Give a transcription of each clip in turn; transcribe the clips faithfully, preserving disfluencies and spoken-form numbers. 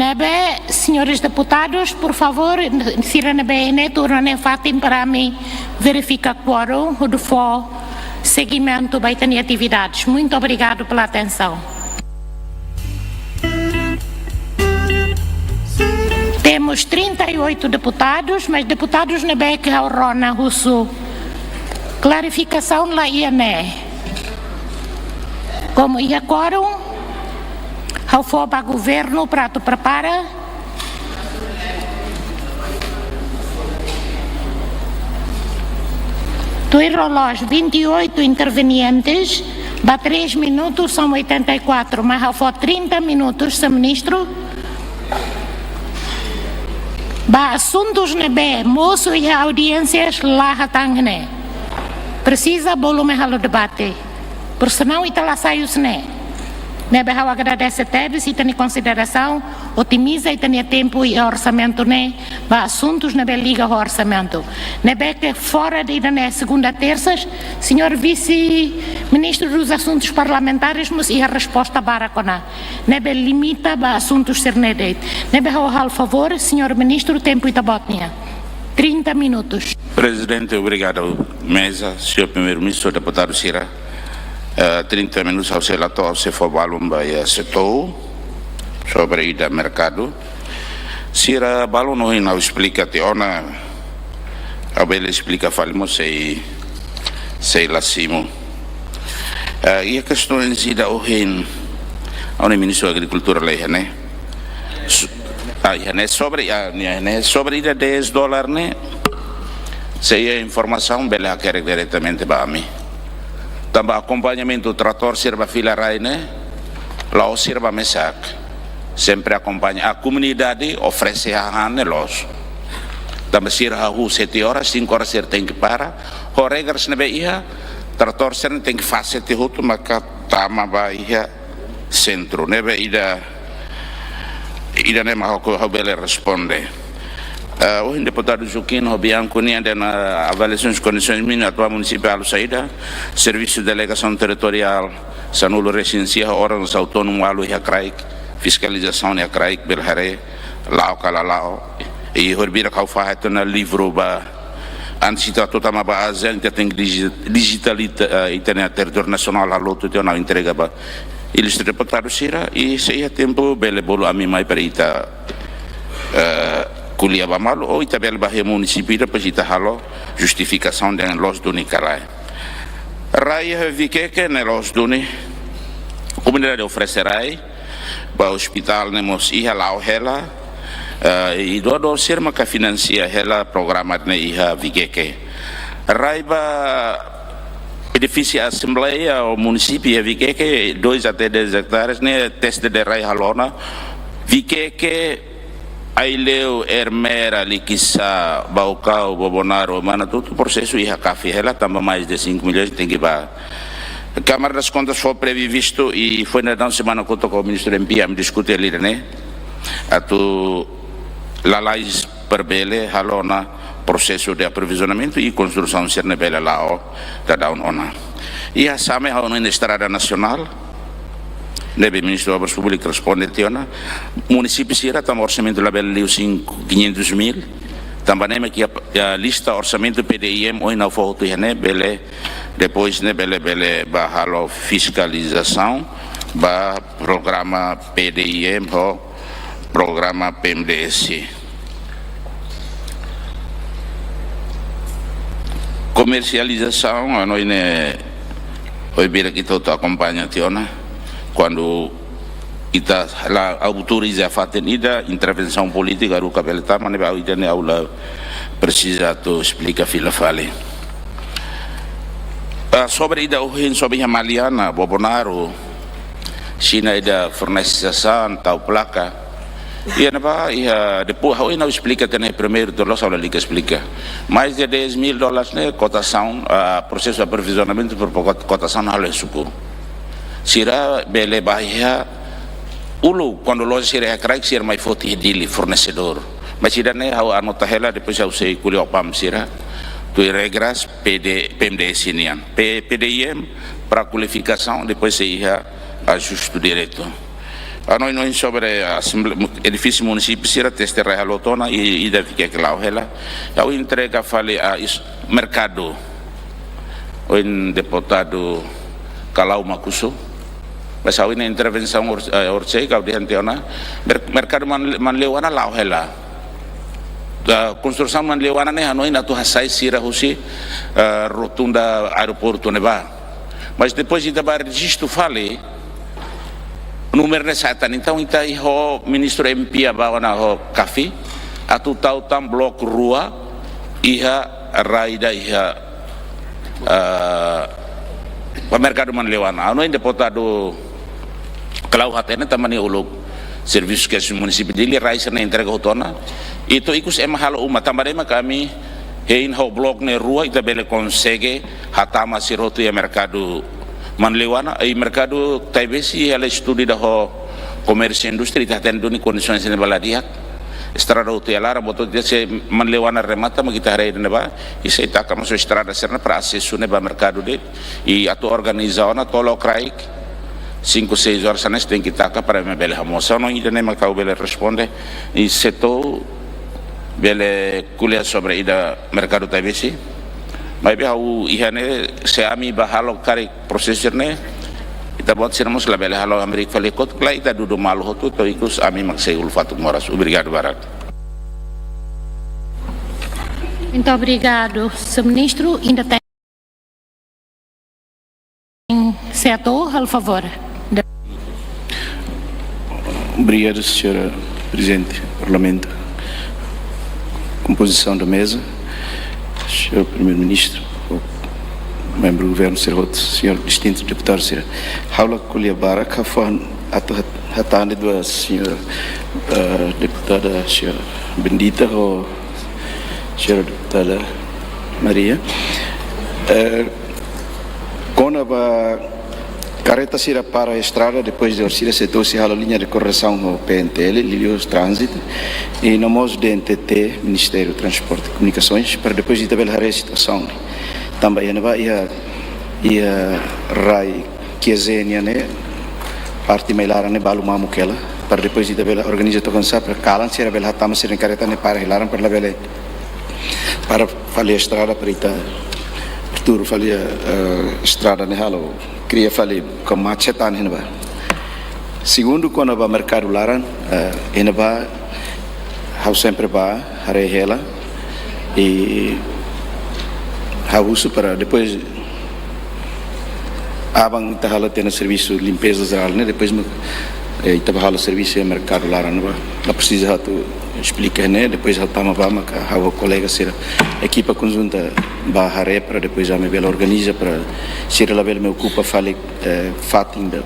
Ne'ebé, senhores deputados, por favor, sira ne'ebé iha ne'e, turma ne'e fatin para ami verifika quórum, hodi fó seguimento ba ita-nia atividades. Muito obrigado pela atenção. Temos trinta e oito deputados, mas deputados ne'ebé ke ha'u rona husu klarifikasaun la iha ne'e. Como iha quórum, ha'u fó ba governu para atu prepara. Tuir relójiu, vinte e oito intervenientes, ba três minutos são oitenta e quatro, mas ha'u fó trinta minutos, señór ministru. Ba asuntus ne'ebé mosu iha audiénsias la hatán ne'e. Presiza bolu mai halo debate. Por senão ita la sai husi ne'e. Ne'ebé ha'u agradese tebes ita-nia konsiderasaun, otimiza ita-nia tempu iha orsamentu ne'e, ba asuntus ne'ebé liga ho orsamentu. Ne'ebé ke fora de ida-ne'e, segunda, tersas, senhor vice-ministro dos Assuntos Parlamentares mós iha resposta barak ona. Ne'ebé limita ba asuntus sira-ne'e de'it. Ne'ebé ha'u halo favór, senhor ministru, tempu ita-boot nian. Trinta minutos. Prezidente, obrigadu. Meza, señór Primeiru-Ministru, deputadu sira, eh, trinta minutos ha'u sei la to'o, ha'u sei fó balun ba iha SEATOU, sobre ida merkadu. Sira balun ohin ha'u esplika tiha ona, ha'u bele esplika fali mós sei, sei la simu. Eh, iha kestaun ida ohin, ha'u-nia Ministru Agrikultura la iha ne'e. Su-, ah, iha ne'e sobre, ah, iha ne'e sobre ida dez dólar ne'e, se iha informasaun bele hakerek diretamente ba ami. Tanba akompañamentu tratór sira ba fila rai ne'e, la'ós sira ba mesak. Sempre akompaña, ah, komunidade oferese hahán ne'e loos. Tanba sira hahú sete horas, cinco horas sira tenke para. Ho regras ne'ebé iha, tratór sira tenke fase tiha hotu maka tama ba iha sentru. Ne'ebé ida, ida-ne'e mak ha'u, ha'u bele responde. Eh, ohin deputadu Zuquino ho Bianco nian dehan, eh, avaliasaun kondisaun mínimas atuál munisípiu halo saida, servisu delegasaun territoriál sanulu-resin-sia, órgaun autónomu halo iha kraik, fiskalizasaun iha kraik, bele haree la'o ka la la'o. I horibainhira ha'u fahe tiha ona livru ba, antes ita atu tama ba ASEAN, ita tenke digi-, digital ita, eh, ita-nia territóriu nasionál halo hotu tiha ona, ha'u entrega ba ilustre deputadu sira, i se iha tempu bele bolu ami mai para ita, eh, ko'alia ba malu, ou ita bele ba iha munisípiu, depois ita halo justifikasaun dehan loos duni ka lae. Rai iha Viqueque ne'e loos duni, komunidade oferese rai, ba ospitál ne'e mós iha, la'o hela, eh, i doadór sira maka finansia hela programa ne'e iha Viqueque. Rai ba edifísiu asembleia ou munisípiu iha Viqueque, dois até dez hectares ne'e, teste de rai halo ona. Viqueque, Aileu, Ermera, Liquiçá, Baucau, Bobonaro, Manatuto, prosesu iha CAF hela, tanba mais de cinco milhões tenke ba Câmara das Contas fó previstu i foin daudaun semana kotuk ho ministru M P ami diskute ida-ne'e, atu lalais para bele halo ona prosesu de aprovizionamentu i konstrusaun sira-ne'e bele la'o daudaun ona. Iha Same ha'u hanoin estrada nasionál, ne'ebé Ministru Obras Públikas responde tiha ona, munisípiu sira tanba orsamentu labele liu cinco, quinhentos mil, tanba ne'e mak iha, iha lista orsamentu P D I M, ohin ha'u fó hotu iha ne'e, bele, depois ne'e bele, bele ba halo fiskalizasaun ba programa P D I M ho programa P M D S. Komersializasaun, hanoin ne'e, horibainhira ita hotu akompaña tiha ona, kuandu ita la autoriza fatin ida, intervensaun polítika haruka bele tama, ne'ebé ha'u ida-ne'e ha'u la presiza atu esplika fila fali. Ah, sobre ida ohin, sobre iha Maliana, Bobonaro, Xina ida fornese sasán, tau plaka. Iha ne'ebá, iha, depois, ha'u ina esplika tiha ona primeiru, to'o loos ha'u lalika esplika. Mais de dez mil dólares ne'e, kotasaun, ah, prosesu aprovizionamentu por, por kot-, kotasaun halo iha suku. Sira bele ba iha uluk, kuandu loja sira iha kraik, sira mai foti iha Dili, fornesedór. Mas ida-ne'e ha'u anota hela, depois ha'u sei ko'alia ho PAM sira. Tuir regras P D, P M D S nian. P-, P D I M, para kualifikasaun, depois sei iha ajustu diretu. Hanoin, hanoin sobre asemble-, edifísiu munisípiu sira teste rai halo tiha ona i, ida fiar ke la'o hela. Ha'u entrega fali, ah, is-, merkadu. Ohin deputadu Kalau Makusu. Mas ha'u-nia intervensaun or-, eh, orsida ha'u dehan tiha ona. Mer-, merkadu Man-, Manleuana la'o hela. Ah, konstrusaun Manleuana ne'e hanoin atu hasai sira husi, eh, rotunda aeroportu ne'ebá. Mas depois ita bá rejistu fali, númeru ne'e sa'e tan. Entaun ita iha ho ministru M P aban ona ho CAFI, atu tau tan blok rua iha rai ida iha, ah, ba merkadu Manleuana. Hanoin deputadu Kalau hatene tanba nia uluk servisu ke munisípiu Dili, rai sira-ne'e entrega hotu ona. Entaun ikus ema halo uma tanba ida maka ami hein ho blok ne'e rua ita bele konsege hatama sira hotu iha merkadu Manleuana, i merkadu Taibesi hela estudu ida ho komérsiu indústria, ita hatene duni kondisaun sira-ne'e ba la di'ak. Estrada hotu iha laran, buat hotu iha, se Manleuana remata mak ita haree ida-ne'ebá, i sei taka mós estrada sira-ne'e para asesu ne'e ba merkadu de'it, i atu organiza ona to'o lokraik, cinco, seis horas hanesan ne'e tenke taka para ema bele hamoos. Ha'u hanoin ida-ne'e mak ha'u bele responde, i se tou bele ko'alia sobre ida merkadu Taibesi. Maibé ha'u iha ne'e, se ami bá halo karik prosesu ne'e, ita-boot sira mós labele halo hamriik fali kotuk, lae ita dudu malu hotu, entaun ikus ami mak sei uluk fatuk moras. Obrigadu barak. Muito obrigado, senhor Ministro. Ainda tem setor, por favor. Obrigado, senhora Presidente do Parlamento. Composição da mesa, senhor Primeiro-Ministro, membru Governu sira hotu, senhor distintu deputadu sira. Ha'u la ko'alia barak, ha'u fó atu hat-, hatán de'it ba senhora, eh, deputada, senhora Bendita, ho senhora deputada Maria. Eh, kona-ba kareta sira para estrada, depois de orsida setór sei halo liña de koordenasaun ho P N T L, Lios Transit, i no mós D N T T, Ministériu Transporte e Komunikasoens, para depois ita bele haree situasaun. Tanba iha ne'ebá iha, iha rai Kiezenia ne'e, parte mai laran ne'e balu mamuk hela, para depois ita bele organiza to'o kansá para kalan sira bele hatama sira-nia kareta ne'e para iha laran para labele para fali estrada para ita tuur fali, eh, estrada ne'e halo kria fali kemacetan iha ne'ebá. Segundu, kona-ba merkadu laran, eh, iha ne'ebá ha'u sempre bá haree hela, i ha'u husu para depois aban ita halo tiha ona servisu limpeza jerál ne'e, depois mak, eh, ita bá halo servisu iha merkadu laran ne'ebá. La presiza atu esplika ne'e, depois ha'u tama bá maka ha'u ho kolega sira ekipa konjunta bá haree para depois ami bele organiza para sira labele mai okupa fali, eh, fatin ida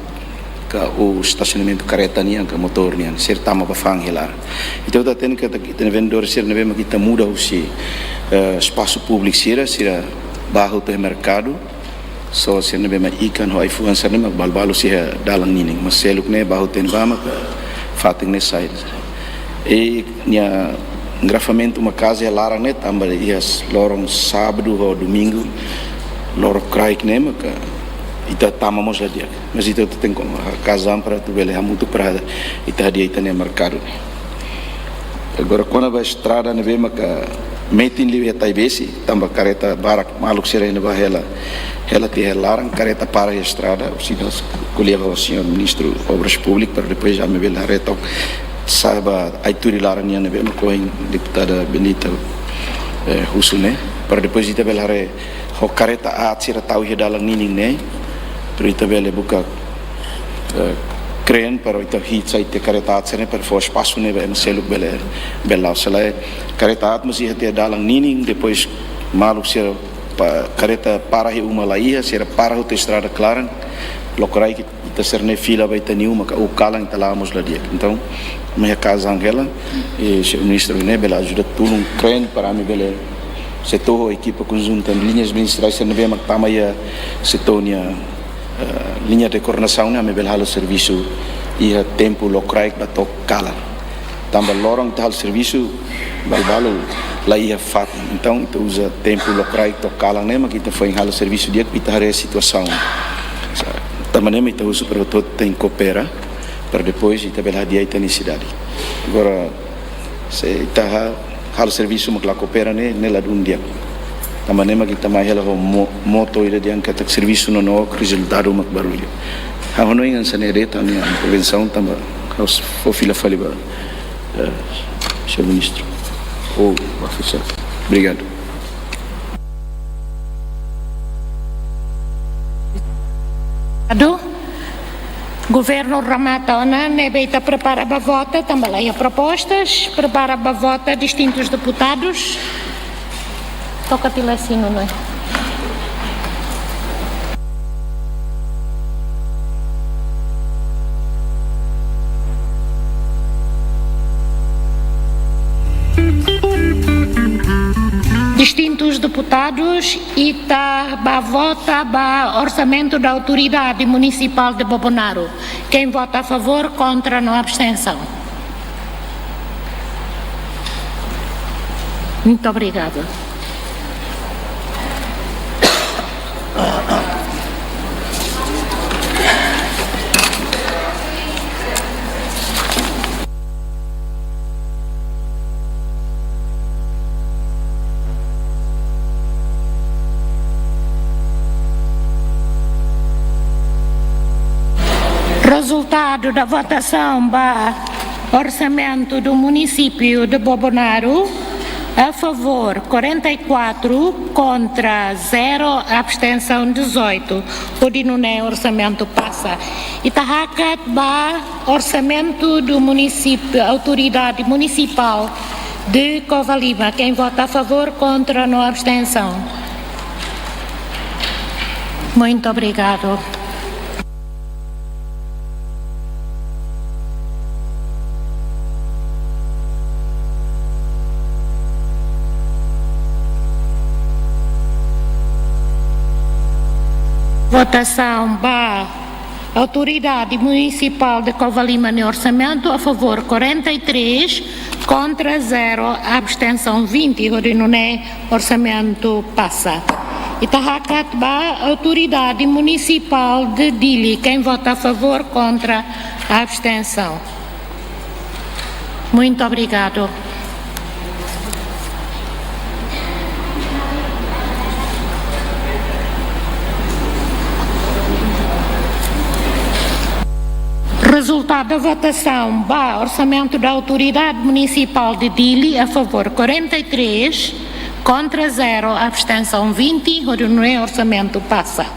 ka ou estasionamentu kareta nian ka motór nian, sira tama bá fa'an hela. Entaun ita hatene katak ita-nia vendedór sira ne'ebé mak ita muda husi, eh, espasu públiku sira, sira bá hotu iha merkadu, só sira ne'ebé mak ikan ho ai-fuan sira-ne'e mak balu-balu sei iha dalan ninin, mas seluk ne'e bá hotu iha ne'ebá mak fatin ne'e sai. I nia engarrafamentu maka'as iha laran ne'e tanba iha loron sábadu ho domingu, lokraik ne'e maka ita tama mós la di'ak. Mas ita tenke kona-ba kazaun para atu bele hamutuk para ita hadi'a ita-nia merkadu ne'e. Agora kona-ba estrada ne'ebé maka metin liu iha Taibesi, tanba kareta barak maluk sira iha ne'ebá hela, hela tiha laran, kareta para iha estrada, orsida ko'alia ho señór Ministru Obras Públikas para depois ami bele haree took saida ba atitude laran nian ne'ebé mak ohin deputada Bendita, eh, husu ne'e, para depois ita bele haree ho kareta aat sira tau iha dalan ninin ne'e, para ita bele buka, eh, kren para ita hi'it sai tiha kareta aat sira-ne'e para fó espasu ne'e ba ema seluk bele, bele la'o. Se lae kareta aat mós iha tiha dalan ninin, depois maluk sira pa-, kareta para iha uma la iha, sira para hotu estrada klaran, lokraik ita sira-ne'e fila ba ita-nia uma ka ou kalan ita la'o mós la di'ak. Entaun, ami iha kazaun hela, i señór Ministru ne'e bele ajuda tulun kren para ami bele setór ho ekipa konjunta, liñas ministeriais sira ne'ebé mak tama iha setór nia, eh, liña de koordenasaun ne'e ami bele halo servisu iha tempu lokraik ba to'o kalan. Tanba loron ita halo servisu, balu-balu la iha fatin. Entaun, ita uza tempu lokraik to'o kalan ne'e mak ita foin halo servisu di'ak, ita haree situasaun. Tanba ne'e mak ita husu para hotu-hotu tenke koopera. para depois ita bele hadi'a ita-nia sidade. Agora, se ita ha-, halo servisu mak la koopera ne'e, ne'e ladún di'ak. Tanba ne'e mak ita mai hela ho mo-, moto ida dehan katak servisu nonook, rezultadu mak barullu. Ha'u hanoin hanesan ne'e de'it ha'u-nia intervensaun, tanba ha'u fó fila fali ba, eh, señór Ministru. Ou ofisiál. Obrigadu. Adu, Governu remata ona, ne'ebé ita prepara ba vota, tanba la iha propostas, prepara ba vota distintus deputadus. Toka tiha sinu, não é? Distintus deputadus, ita ba vota ba orsamentu da Autoridade Municipal de Bobonaro. Quem vota a favor, contra, no abstensaun. Muito obrigada. Rezultadu da votasaun ba orsamentu do munisípiu de Bobonaro: a favor, quarenta e quatro, contra, zero, abstensaun, dezoito. Hodi nune'e orsamentu pasa. Ita hakat ba orsamentu do munisípiu, Autoridade Municipal de Covalima. Quem vota a favor, contra, no abstensaun. Muito obrigado. Votasaun ba Autoridade Municipal de Covalima nia orsamentu: a favor, quarenta e três, contra, zero, abstensaun, vinte. Hodi nune'e orsamentu pasa. Ita hakat ba Autoridade Municipal de Dili. Quem vota a favor, contra, abstensaun. Muito obrigado. Rezultadu da votasaun ba orsamentu da Autoridade Municipal de Dili: a favor, quarenta e três, contra, zero, abstensaun, vinte. Hodi nune'e orsamentu pasa.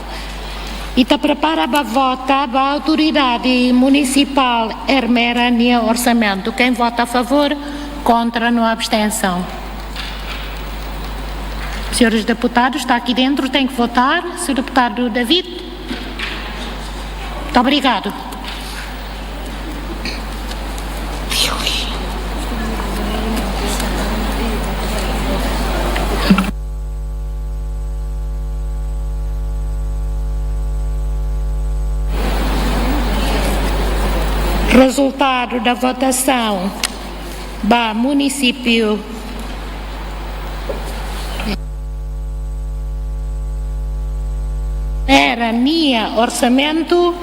Ita prepara ba vota ba Autoridade Municipal Ermera nia orsamentu. Quem vota a favor, contra, no abstensaun. Senhores deputados, está aqui dentro, tem que votar. Senhor deputado David. Muito obrigado. Rezultadu da votasaun ba munisípiu Ermera nia orsamentu: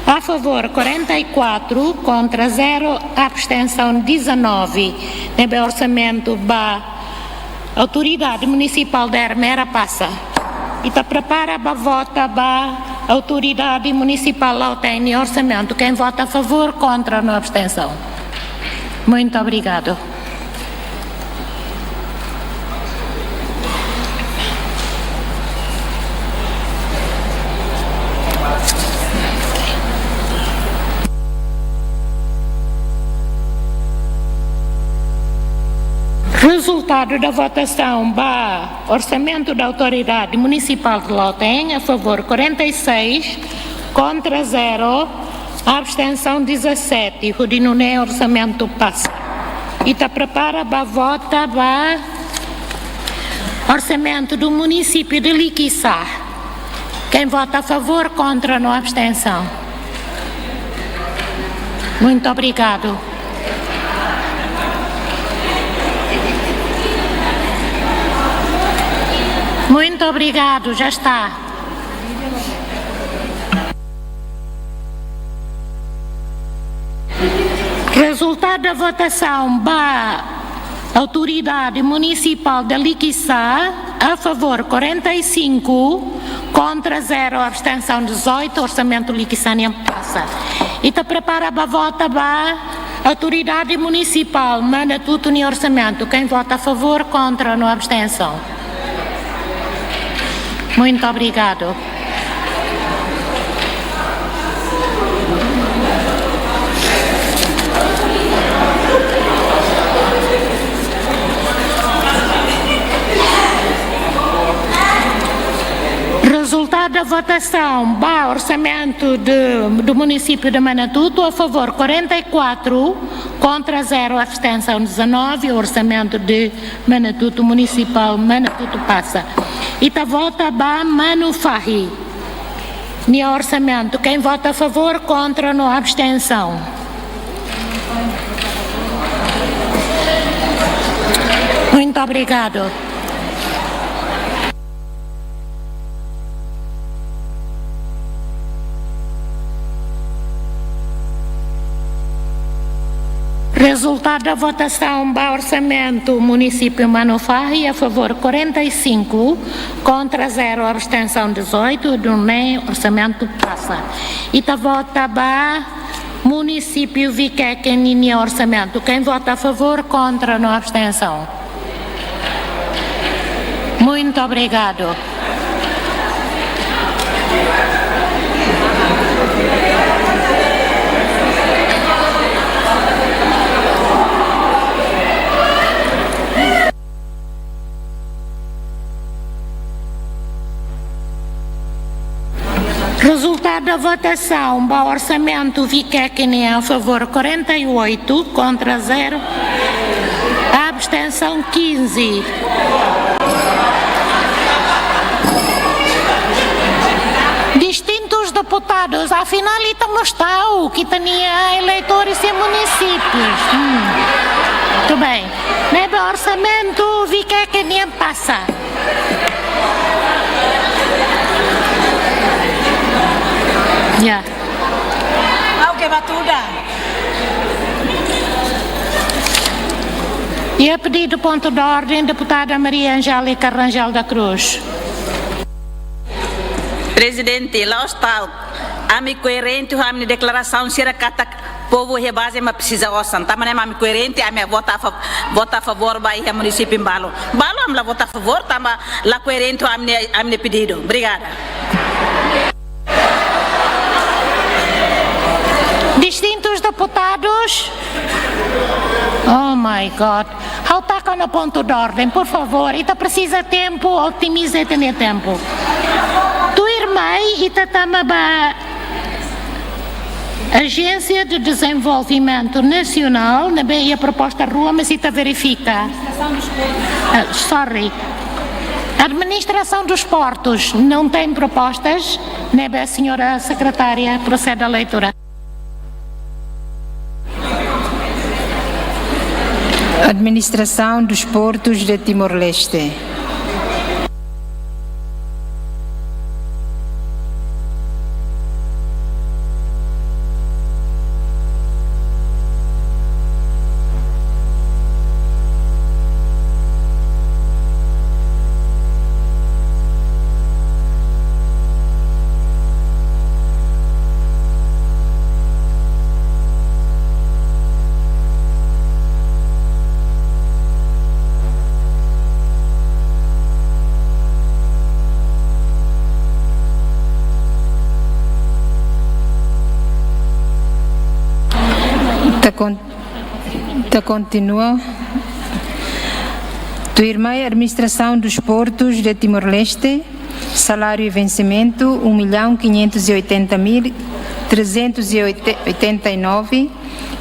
a favor, quarenta e quatro, contra, zero, abstensaun, dezanove. Ne'ebé orsamentu ba Autoridade Municipal de Ermera pasa. Ita prepara ba vota ba Autoridade Municipal Lautein nia orsamentu. Quem vota a favor, contra, no abstensaun. Muito obrigado. Rezultadu da votasaun ba orsamentu da Autoridade Municipal de Lautein: a favor, quarenta e seis, contra, zero, abstensaun, dezassete. Hodi nune'e orsamentu pasa. Ita prepara ba vota ba orsamentu do munisípiu de Liquiçá. Quem vota a favor, contra, no abstensaun. Muito obrigado. Muito obrigado, já está. Da votasaun ba Autoridade Municipal de Likisá, a favor quarenta e cinco, contra zero, abstensaun dezoito, orsamentu Likisá nian pasa. Ita prepara ba vota ba Autoridade Municipal Manatuto nia orsamentu. Quem vota a favor, contra, no abstensaun. Muito obrigado. Resultado da votação ba orçamento de, do município de Manatuto, a favor quarenta e quatro, contra zero, abstenção dezanove, orçamento de Manatuto Municipal, Manatuto pasa. Ita vota ba Manufahi nia orsamentu. Quem vota a favor, contra, no abstensaun. Muito obrigado. Resultado da votação ba orsamentu município Manufahi, a favor quarenta e cinco, contra zero, abstenção dezoito, do nem orsamentu pasa. Ita vota ba município Viqueque nia orsamentu. Quem vota a favor, contra, no abstensaun. Muito obrigado. Resultado da votação ba orsamentu Viqueque nian, a favor quarenta e oito, contra zero, abstenção quinze. Distintos deputados, afinal, ita mós tau, ita-nia eleitores iha municípios. Hum. Muito bem. Ne'ebé orsamentu Viqueque nian pasa. Ya. Au ke batuda. Iha pedidu pontu de ordem, deputada Maria Angélica Rangel da Cruz. Prezidente, la'ós ta'uk. Ami koerente ho ami-nia deklarasaun sira katak povu iha baze mak presiza osan. Tanba ne'e mak ami koerente, ami vota a fa-, vota a favór ba iha munisípiu balu. Balu ami la vota a favór, tanba la koerente ho ami-nia, ami-nia pedidu. Obrigada. Distintos deputados. Oh my God. Ha'u taka ona pontu de ordem, por favór. Ita presiza tempu, otimiza ita-nia tempu. Tuirmai, ita tama ba Agência de Desenvolvimento Nacional, ne'ebé iha proposta rua, mas ita verifika. Ah, sorry. Administração dos Portos, não tem propostas, ne'ebé a senhora secretária procede à leitura. Administração dos Portos de Timor-Leste. Ita kon-, ita kontinua. Tuirmai, Administração dos Portos de Timor-Leste, salário e vencimento, um milhão quinhentos e oitenta mil trezentos e oitenta e nove,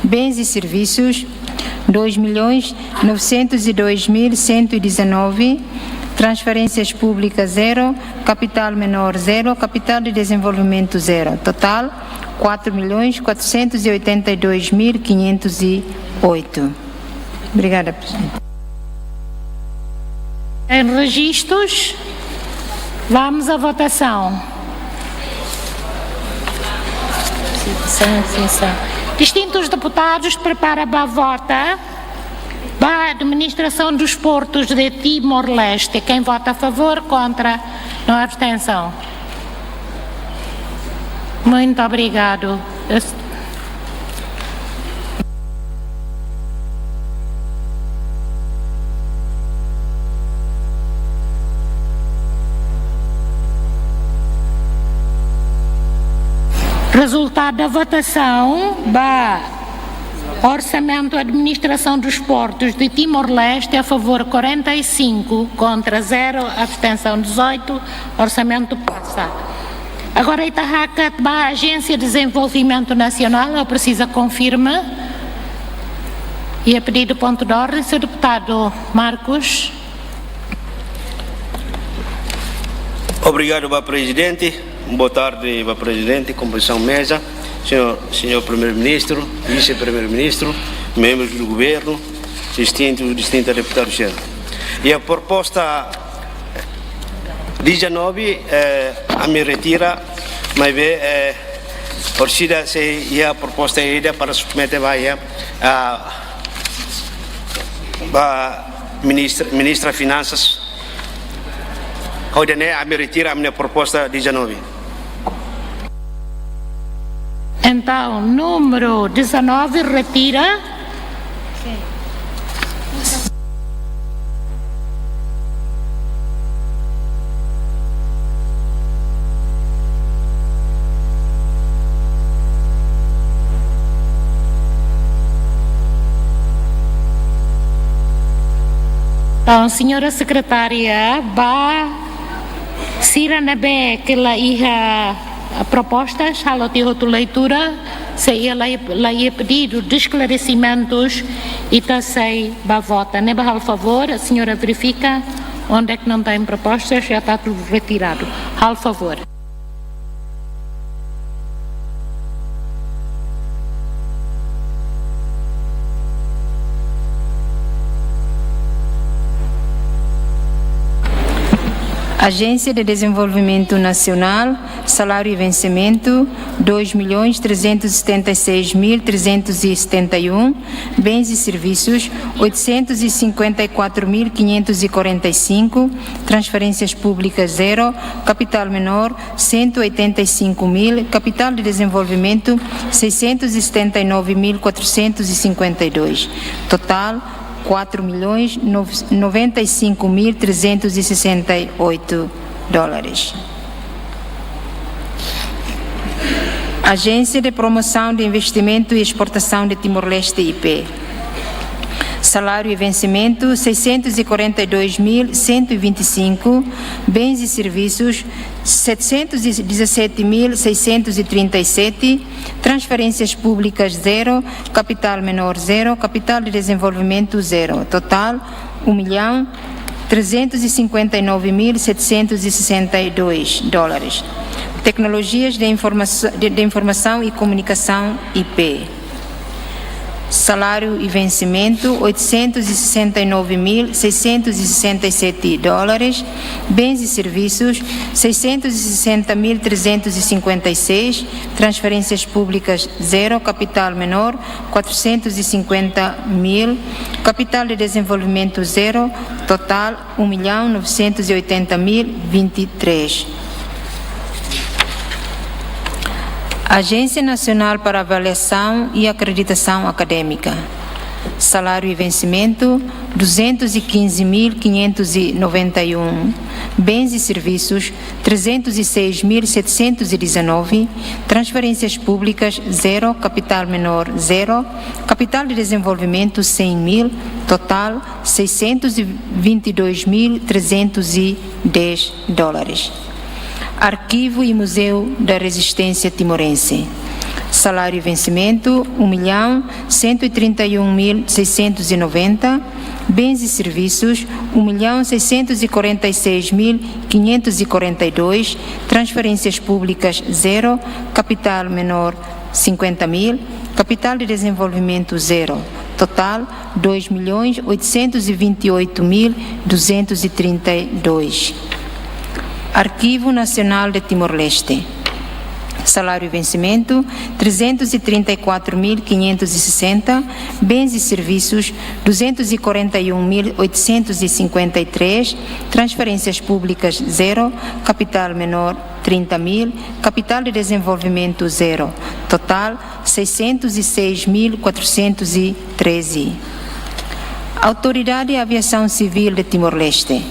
bens e serviços, dois milhões novecentos e dois mil cento e dezanove, transferências públicas, zero, capital menor, zero, capital de desenvolvimento, zero. Total, quatro milhões quatrocentos e oitenta e dois mil quinhentos e oito. Obrigada, Presidente. Em registros, vamos à votação. Sim, sim, sim. Distintus deputados prepara ba vota ba administração dos portos de Timor-Leste. Quem vota a favor, contra, não, abstenção. Muito obrigado. Es- Resultado da votação ba Orçamento Administração dos Portos de Timor-Leste, a favor quarenta e cinco, contra zero, abstenção dezoito, orçamento passa. Agora, ita hakat ba Agência de Desenvolvimento Nacional, eu preciso confirmar. E a pedido ponto de ordem, senhor deputado Marcos. Obrigadu ba Prezidente. Boa tarde ba Prezidente, kompozisaun meza, señór, señór Primeiru-Ministru, Vise-Primeiru-Ministru, membrus do Governu, distintu, distinta deputadu sira. Iha proposta dezanove, eh, ami retira, maibé, eh, orsida sei iha proposta ida para submete ba iha, ah, ba ministra, ministra Finansas. Hodi nune'e ami retira ami-nia proposta dezanove. Entaun, númeru dezanove retira. Entaun, señora sekretária, ba sira ne'ebé ke la iha propostas, halo tiha hotu leitura, se iha la, la iha pedidu de esclarecimentos, ita sei ba vota. Ne'ebé halo favór, a senhora verifica onde é que não tem propostas, já está tudo retirado. Halo favór. Agência de Desenvolvimento Nacional, salário e vencimento, dois milhões trezentos e setenta e seis mil trezentos e setenta e um, bens e serviços, oitocentos e cinquenta e quatro mil quinhentos e quarenta e cinco, transferências públicas, zero, capital menor, cento e oitenta e cinco mil, capital de desenvolvimento, seiscentos e setenta e nove mil quatrocentos e cinquenta e dois, total, quatro milhões noventa e cinco mil trezentos e sessenta e oito dólares. Agência de Promoção de Investimento e Exportação de Timor-Leste, I P E. Salário e vencimento, seiscentos e quarenta e dois mil cento e vinte e cinco, bens e serviços, setecentos e dezassete mil seiscentos e trinta e sete, transferências públicas, zero, capital menor, zero, capital de desenvolvimento, zero, total, um milhão trezentos e cinquenta e nove mil setecentos e sessenta e dois dólares. Tecnologias de Informação, de, de Informação e Comunicação, I P. Salário e vencimento, oitocentos e sessenta e nove mil seiscentos e sessenta e sete dólares. Bens e serviços, seiscentos e sessenta mil trezentos e cinquenta e seis. Transferências públicas, zero. Capital menor, quatrocentos e cinquenta mil. Capital de desenvolvimento, zero. Total, um milhão novecentos e oitenta mil vinte e três. Agência Nacional para Avaliação e Acreditação Académica. Salário e vencimento, duzentos e quinze mil quinhentos e noventa e um. Bens e serviços, trezentos e seis mil setecentos e dezanove. Transferências públicas, zero. Capital menor, zero. Capital de desenvolvimento, cem mil. Total, seiscentos e vinte e dois mil trezentos e dez dólares. Arquivo e Museu da Resistência Timorense. Salário e vencimento, um milhão cento e trinta e um mil seiscentos e noventa. Bens e serviços, um milhão seiscentos e quarenta e seis mil quinhentos e quarenta e dois. Transferências públicas, zero. Capital menor, cinquenta mil. Capital de desenvolvimento, zero. Total, dois milhões oitocentos e vinte e oito mil duzentos e trinta e dois. Arquivo Nacional de Timor-Leste. Salário e vencimento, trezentos e trinta e quatro mil quinhentos e sessenta. Bens e serviços, duzentos e quarenta e um mil oitocentos e cinquenta e três. Transferências públicas, zero. Capital menor, trinta mil. Capital de desenvolvimento, zero. Total, seiscentos e seis mil quatrocentos e treze. Autoridade Aviação Civil de Timor-Leste.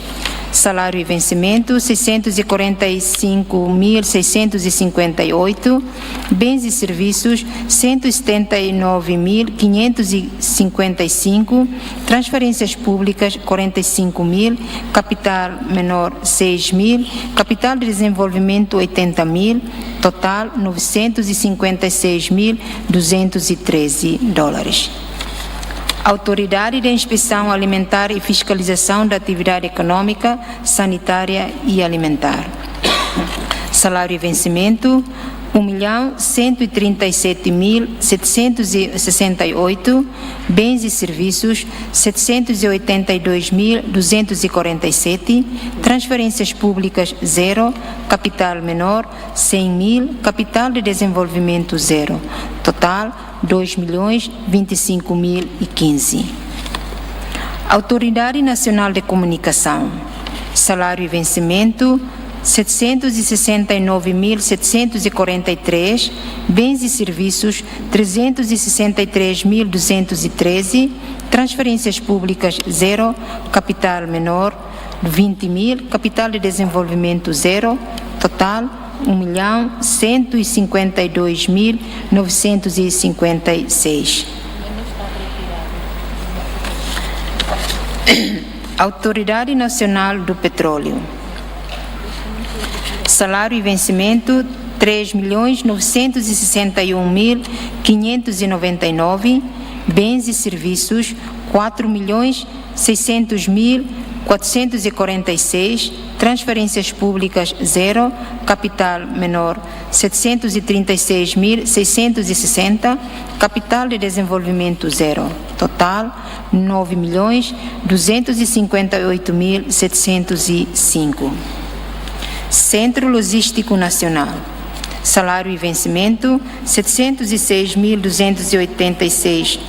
Salário e vencimento, seiscentos e quarenta e cinco mil seiscentos e cinquenta e oito. Bens e serviços, cento e setenta e nove mil quinhentos e cinquenta e cinco. Transferências públicas, quarenta e cinco mil. Capital menor, seis mil. Capital de desenvolvimento, oitenta mil. Total, novecentos e cinquenta e seis mil duzentos e treze dólares. Autoridade de Inspeção Alimentar e Fiscalização da Atividade Econômica, Sanitária e Alimentar. Salário e vencimento, um milhão cento e trinta e sete mil setecentos e sessenta e oito. Bens e serviços, setecentos e oitenta e dois mil duzentos e quarenta e sete. Transferências públicas, zero. Capital menor, cem mil. Capital de desenvolvimento, zero. Total, dois milhões vinte e cinco mil e quinze. Autoridade Nacional de Comunicação. Salário e vencimento, setecentos e sessenta e nove mil setecentos e quarenta e três. Bens e serviços, trezentos e sessenta e três mil duzentos e treze. Transferências públicas, zero. Capital menor, vinte mil. Capital de desenvolvimento, zero. Total, um milhão cento e cinquenta e dois mil novecentos e cinquenta e seis. Autoridade Nacional do Petróleo. Salário e vencimento, três milhões novecentos e sessenta e um mil quinhentos e noventa e nove. Bens e serviços, quatro milhões seiscentos mil quatrocentos e quarenta e seis. Transferências públicas, zero. Capital menor, setecentos e trinta e seis mil seiscentos e sessenta. Capital de desenvolvimento, zero. Total, nove milhões duzentos e cinquenta e oito mil setecentos e cinco. Centro Logístico Nacional. Salário e vencimento, setecentos e seis mil duzentos e oitenta e seis.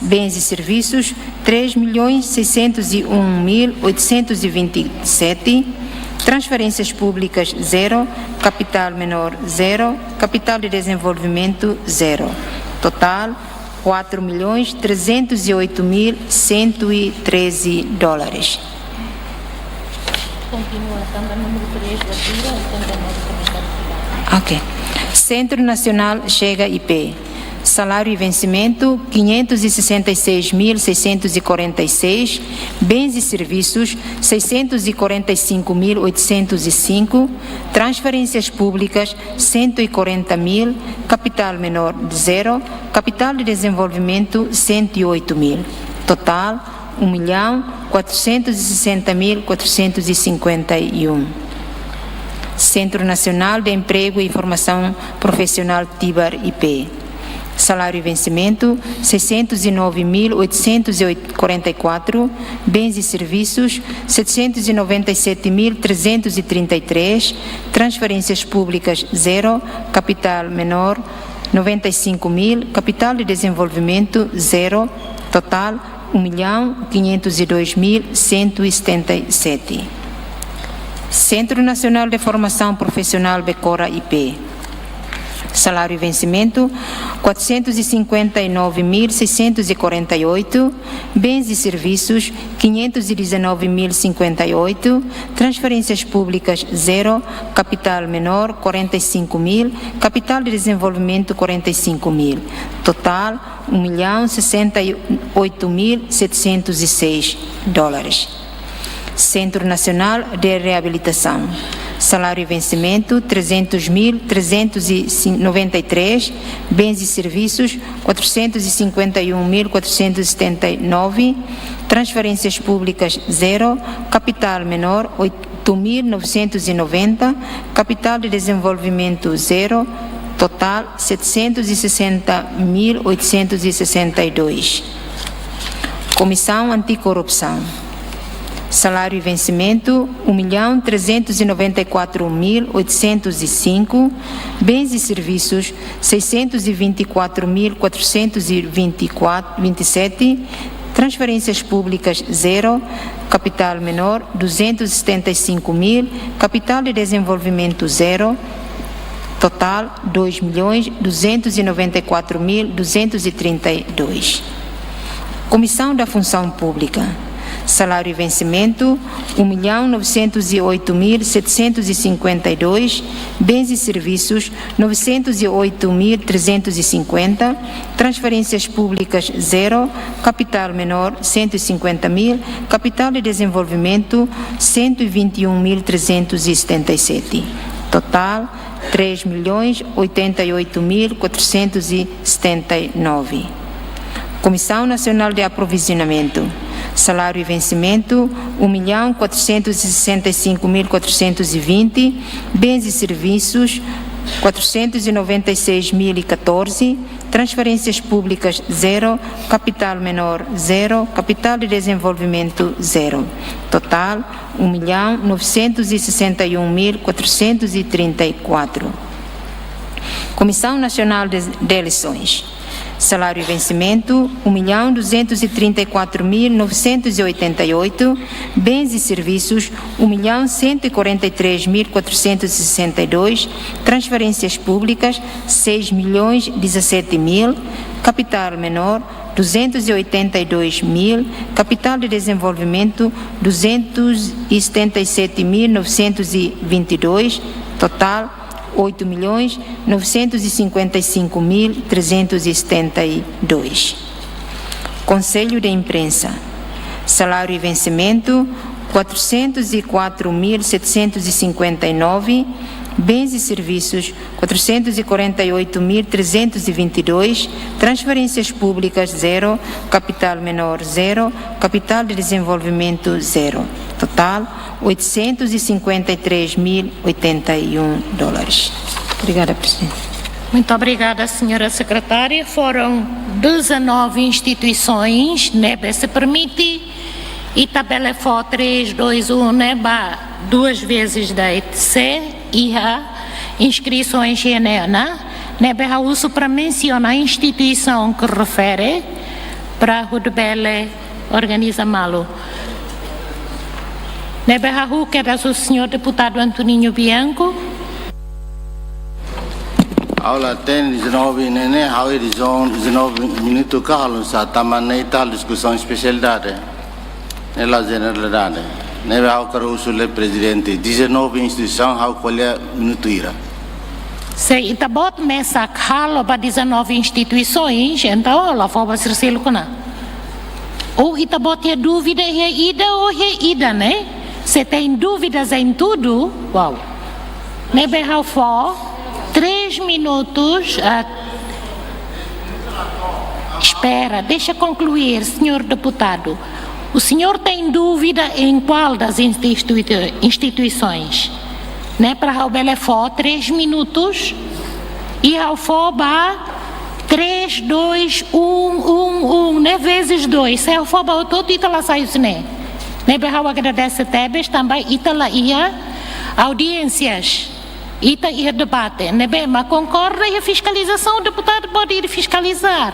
Bens e serviços, três milhões seiscentos e um mil oitocentos e vinte e sete. Transferências públicas, zero. Capital menor, zero. Capital de desenvolvimento, zero. Total, quatro milhões trezentos e oito mil cento e treze dólares. Continua, tanba númeru três da fila, oitenta e nove comentários finais. Ok. Centro Nacional Chega I P. Salário e vencimento, quinhentos e sessenta e seis mil seiscentos e quarenta e seis. Bens e serviços, seiscentos e quarenta e cinco mil oitocentos e cinco. Transferências públicas, cento e quarenta mil. Capital menor, zero. Capital de desenvolvimento, cento e oito mil. Total, um milhão quatrocentos e sessenta mil quatrocentos e cinquenta e um. Centro Nacional de Emprego e Formação Profissional, Tibar I P. Salário e vencimento, seiscentos e nove mil oitocentos e quarenta e quatro. Bens e serviços, setecentos e noventa e sete mil trezentos e trinta e três. Transferências públicas, zero. Capital menor, noventa e cinco mil. Capital de desenvolvimento, zero. Total, um milhão quinhentos e dois mil cento e setenta e sete. Centro Nacional de Formação Profissional, Becora I P. Salário e vencimento, quatrocentos e cinquenta e nove mil seiscentos e quarenta e oito. Bens e serviços, quinhentos e dezanove mil cinquenta e oito. Transferências públicas, zero. Capital menor, quarenta e cinco mil. Capital de desenvolvimento, quarenta e cinco mil. Total, um milhão sessenta e oito mil setecentos e seis dólares. Centro Nacional de Reabilitação. Salário e vencimento, trezentos mil trezentos e noventa e três. Bens e serviços, quatrocentos e cinquenta e um mil quatrocentos e setenta e nove. Transferências públicas, zero. Capital menor, oito mil novecentos e noventa. Capital de desenvolvimento, zero. Total, setecentos e sessenta mil oitocentos e sessenta e dois. Comissão Anticorrupção. Salário e vencimento, um milhão trezentos e noventa e quatro mil oitocentos e cinco. Bens e serviços, seiscentos e vinte e quatro mil quatrocentos e vinte e quatro, vinte e sete. Transferências públicas, zero. Capital menor, duzentos e setenta e cinco mil. Capital de desenvolvimento, zero. Total, dois milhões duzentos e noventa e quatro mil duzentos e trinta e dois. Comissão da Função Pública. Salário e vencimento, um milhão novecentos e oito mil setecentos e cinquenta e dois. Bens e serviços, novecentos e oito mil trezentos e cinquenta. Transferências públicas, zero. Capital menor, cento e cinquenta mil. Capital de desenvolvimento, cento e vinte e um mil trezentos e setenta e sete. Total, três milhões oitenta e oito mil quatrocentos e setenta e nove. Comissão Nacional de Aprovisionamento. Salário e vencimento, um milhão quatrocentos e sessenta e cinco mil quatrocentos e vinte. Bens e serviços, quatrocentos e noventa e seis mil e catorze. Transferências públicas, zero. Capital menor, zero. Capital de desenvolvimento, zero. Total, um milhão novecentos e sessenta e um mil quatrocentos e trinta e quatro. Comissão Nacional de, de Eleições. Salário e vencimento, um milhão duzentos e trinta e quatro mil novecentos e oitenta e oito. Bens e serviços, um milhão cento e quarenta e três mil quatrocentos e sessenta e dois. Transferências públicas, seis milhões dezassete mil. Capital menor, duzentos e oitenta e dois mil. Capital de desenvolvimento, duzentos e setenta e sete mil novecentos e vinte e dois. Total, oito milhões novecentos e cinquenta e cinco mil trezentos e setenta e dois. Conselho de Imprensa. Salário e vencimento, quatrocentos e quatro mil setecentos e cinquenta e nove. Bens e serviços, quatrocentos e quarenta e oito mil trezentos e vinte e dois. Transferências públicas, zero. Capital menor, zero. Capital de desenvolvimento, zero. Total, oitocentos e cinquenta e três mil oitenta e um dólares. Obrigada, Presidente. Muito obrigada, senhora secretária. Foram dezanove instituições, ne'ebé, se permite, ita bele fó três, dois, um, ne'ebá, duas vezes da E T C, iha inscrições iha ne'e ona, ne'ebé ha'u husu para mensiona instituisaun ke refere, para hodi bele organiza malu. Ne'ebé ha'u kedas husu señór deputadu Antoninho Bianco. Ha'u la hatene dezanove ne'e, ha'u iha dezanove minutu ka halo sá, tanba ne'e ita diskusaun espesialidade. Ne'e la jeneralidade. Ne'ebé ha'u hakarak husu Prezidente, dezanove instituisaun ha'u ko'alia minutu hira? Se ita-boot mesak halo ba dezanove instituições, entaun la fó ba sira seluk ona. Ou ita-boot iha dúvida iha ida ou iha ida, né? Se tem dúvidas em tudo, uau. Ne'ebé ha'u fó três minutos, ah, espera, deixa concluir, senhor deputado. O senhor tem dúvida em qual das institui-, instituições? Ne'e para ha'u bele fó três minutos i ha'u fó ba três, dois, um, um, um, ne'e vezes dois. Se ha'u fó ba hotu-hotu ita la sai husi ne'e. Ne'ebé ha'u agradese tebes tanba ita la iha audiências. Ita iha debate, ne'ebé mak konkorda iha fiskalizasaun, deputadu pode ir fiscalizar.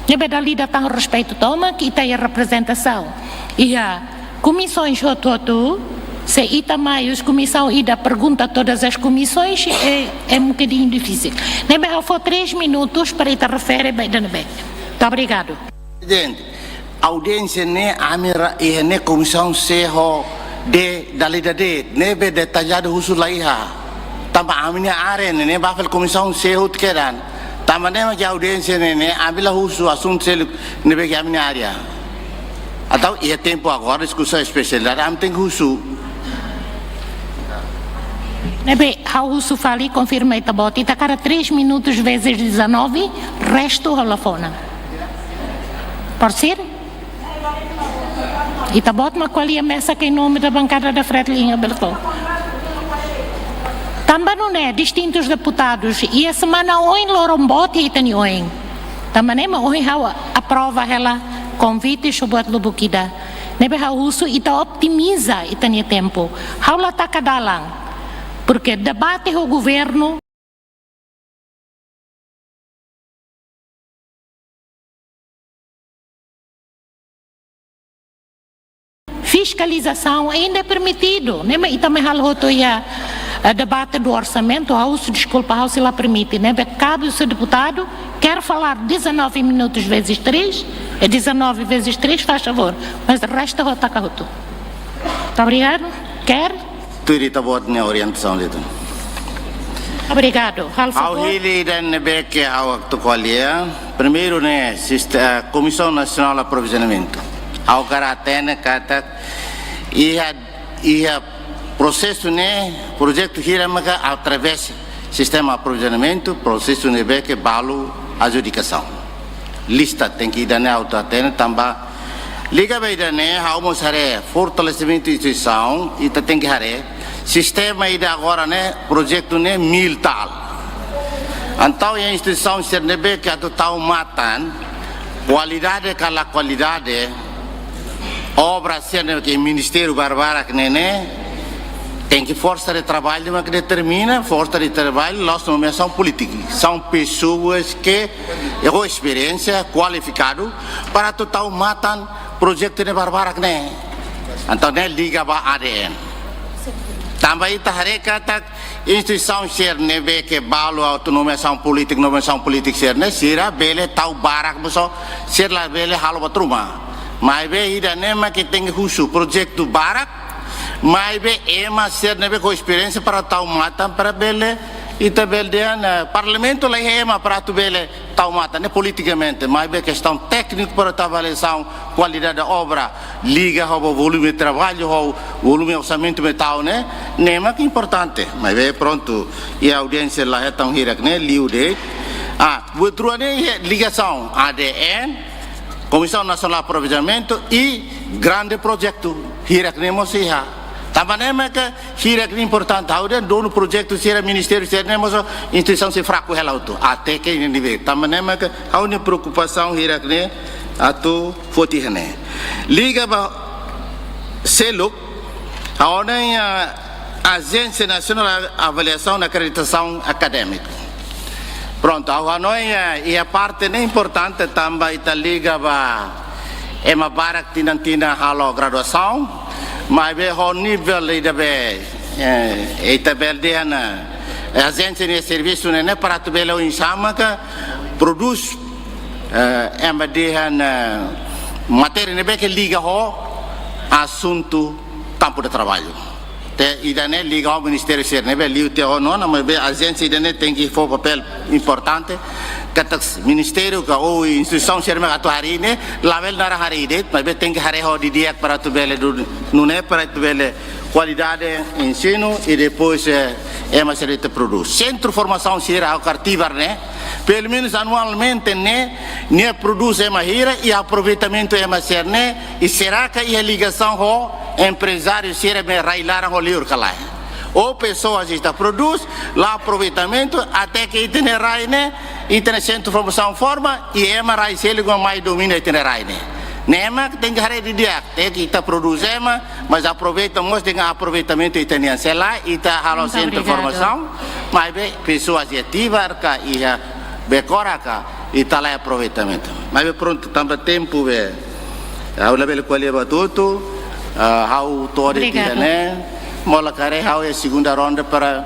Ne'ebé dala ida tan respeitu tomak, ita iha reprezentasaun. Iha komisaun hotu-hotu, se ita mai husi komisaun ida pergunta todas as comissões, é, é um bocadinho difícil. Ne'ebé ha'u fó três minutos para ita refere ba ida-ne'ebé. Muito obrigado. Prezidente, audiénsia ne'e ami ra-, iha ne'e Komisaun C ho D dala ida de'it, ne'ebé detalladu husu la iha. Tanba ami-nia área ne'e, ne'e ba fali Komisaun C hotu kedan. Tanba ne'e mak iha audiénsia ne'e, ne'e ami la husu asuntu seluk ne'ebé ke ami-nia área. Entaun iha tempu agora diskusaun espesialidade ami tenke husu. Ne'ebé ha'u husu fali, konfirma ita-boot, ita hakarak três minutos vezes dezanove, restu ha'u la fó ona. Pode ser? Ita-boot mak ko'alia mesak em nome da bancada da Fretilin, bele fó. Tanba nune'e, distintus deputadus, iha semana oin loron boot ita-nia oin. Tanba ne'e mak ohin ha'u aprova hela konvite, só buat lubuk ida. Ne'ebé ha'u husu ita otimiza ita-nia tempu. Ha'u la taka dalan. Porque debate ho governu, fiskalizasaun ainda é permitidu, ne'e mak ita mai halo hotu iha, eh, debate do orçamento, ha'u husu deskulpa, ha'u sei la permite, ne'ebé kabe husi deputadu, quer falar dezanove minutos vezes três, é dezanove vezes três, faz favor, mas o resto ha'u taka hotu. Muito obrigado. Quer? Tuir ita-boot nia orientasaun de'it. Obrigado. Halo favor. Ha'u hili ida ne'ebé ke ha'u atu ko'alia. Primeiru ne'e, sist-, eh, Komisaun Nasionál Aprovizionamentu. Ha'u hakarak hatene katak iha, iha prosesu ne'e, projetu hira maka através sistema aprovizionamentu, prosesu ne'ebé ke balu adjudikasaun. Lista tenke ida-ne'e ha'u atu hatene tanba liga ba ida-ne'e, ha'u mós haree fortalesimentu instituisaun, ita tenke haree sistema ida agora ne'e, projetu ne'e mil tal. Entaun iha instituisaun sira ne'ebé ke atu tau matan, kualidade ka la kualidade, obra sira ne'ebé ke ministériu barbarak ne'e ne'e, tenke forsa de traballu mak determina, forsa de traballu, la'ós nomeasaun polítika. São pessoas que ho esperiénsia, kualifikadu, para atu tau matan projetu ne'e barbarak ne'e. Entaun ne'e liga ba A D N. Tanba ita haree katak instituisaun sira ne'ebé ke balu atu nomeasaun polítika, nomeasaun polítika sira ne'e, sira bele tau barak mós, sira labele halo buat ruma. Maibé ida-ne'e mak ita tenke husu projetu barak, maibé ema sira ne'ebé ho esperiénsia para tau matan para bele, ita bele dehan, eh, parlamentu la iha ema para atu bele tau matan ne'e politikamente, maibé kestaun tékniku para atu avaliasaun kualidade obra, liga ho volume traballu, ho volume orsamentu ne'ebé tau ne'e, ne'e mak importante. Maibé prontu, iha audiénsia la hetan hirak ne'e, liu de'it. Ah, buat rua ne'e iha ligasaun A D N, Komisaun Nasionál Aprovizionamentu i grande projetu, hirak ne'e mós iha. Tanba ne'e mak hirak ne'e importante, ha'u dehan donu projetu sira, ministériu sira ne'e mós instituisaun sira fraku hela hotu. Até ke ne'e ne'ebé. Tanba ne'e mak ha'u-nia preokupasaun hirak ne'e atu foti iha ne'e. Liga ba seluk, ha'u hanoin, ah, Agência Nacional de Avaliação e Acreditação Académica. Prontu, ha'u hanoin, eh, iha parte ne'e importante tanba ita liga ba ema barak tinan-tinan halo graduasaun, maibé ho nivel ida be, eh, ita bele dehan, eh, ajénsia nia servisu ne'e ne'e para atu bele oinsá maka prodús, eh, ema dehan, eh, matéria ne'ebé ke liga ho asuntu kampu de traballu. Te ida-ne'e liga ho ministériu sira ne'ebé liu tiha ona, maibé ajénsia ida-ne'e tenke fó papél importante. Katak ministériu ka ou instituisaun sira ne'ebé atu harii ne'e, labele naran harii de'it, maibé tenke haree ho didi'ak para atu bele du-, nune'e para atu bele kualidade ensinu i depois, eh, ema sira ita prodús. Sentru formasaun sira ha'u hakarak ativar ne'e, pelumenus anualmente ne'e, nia prodús ema hira i aproveitamentu ema sira ne'e, i será ke iha ligasaun ho emprezáriu sira ne'ebé rai laran ho liur ka lae? Ou pesoas ita prodús, la aproveitamentu, até ke ita-nia rai ne'e, ita-nia sentru formasaun forma, i ema rai seluk mai domina ita-nia rai ne'e. Ne'e mak tenke haree didi'ak, tenke ita prodús ema, mas aproveita mós dengan aproveitamentu ita-nian. Se lae, ita halo Muito sentru obrigado. Formasaun, maibé pesoas ativar ka iha Becora ka, ita la aproveitamentu. Maibé prontu, tanba tempu be, ha'u labele ko'alia buat hotu, ah, ha'u to'o de'it. Obrigado. Ne'e, molok haree ha'u iha segunda ronda para,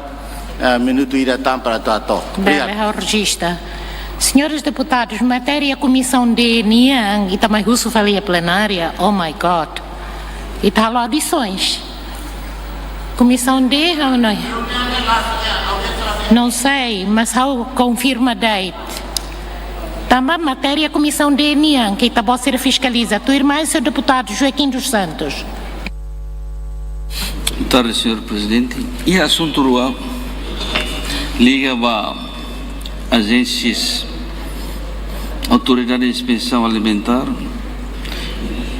ah, minutu ida tan para atu hato'o. Bele, obrigado. Ha'u rejista. Senhores deputados, matéria Comissão D nian, ita mai husu fali iha plenária, oh my God. Ita halo audisoens. Comissão D, ha'u hanoin. Não sei, mas ha'u konfirma de'it. Tanba matéria Comissão D nian, ke ita-boot sira fiskaliza. Tuirmai señór deputadu Joaquim dos Santos. Boa tarde, señór Prezidente. Iha asuntu rua liga ba ajénsias, Autoridade de Inspeção Alimentar,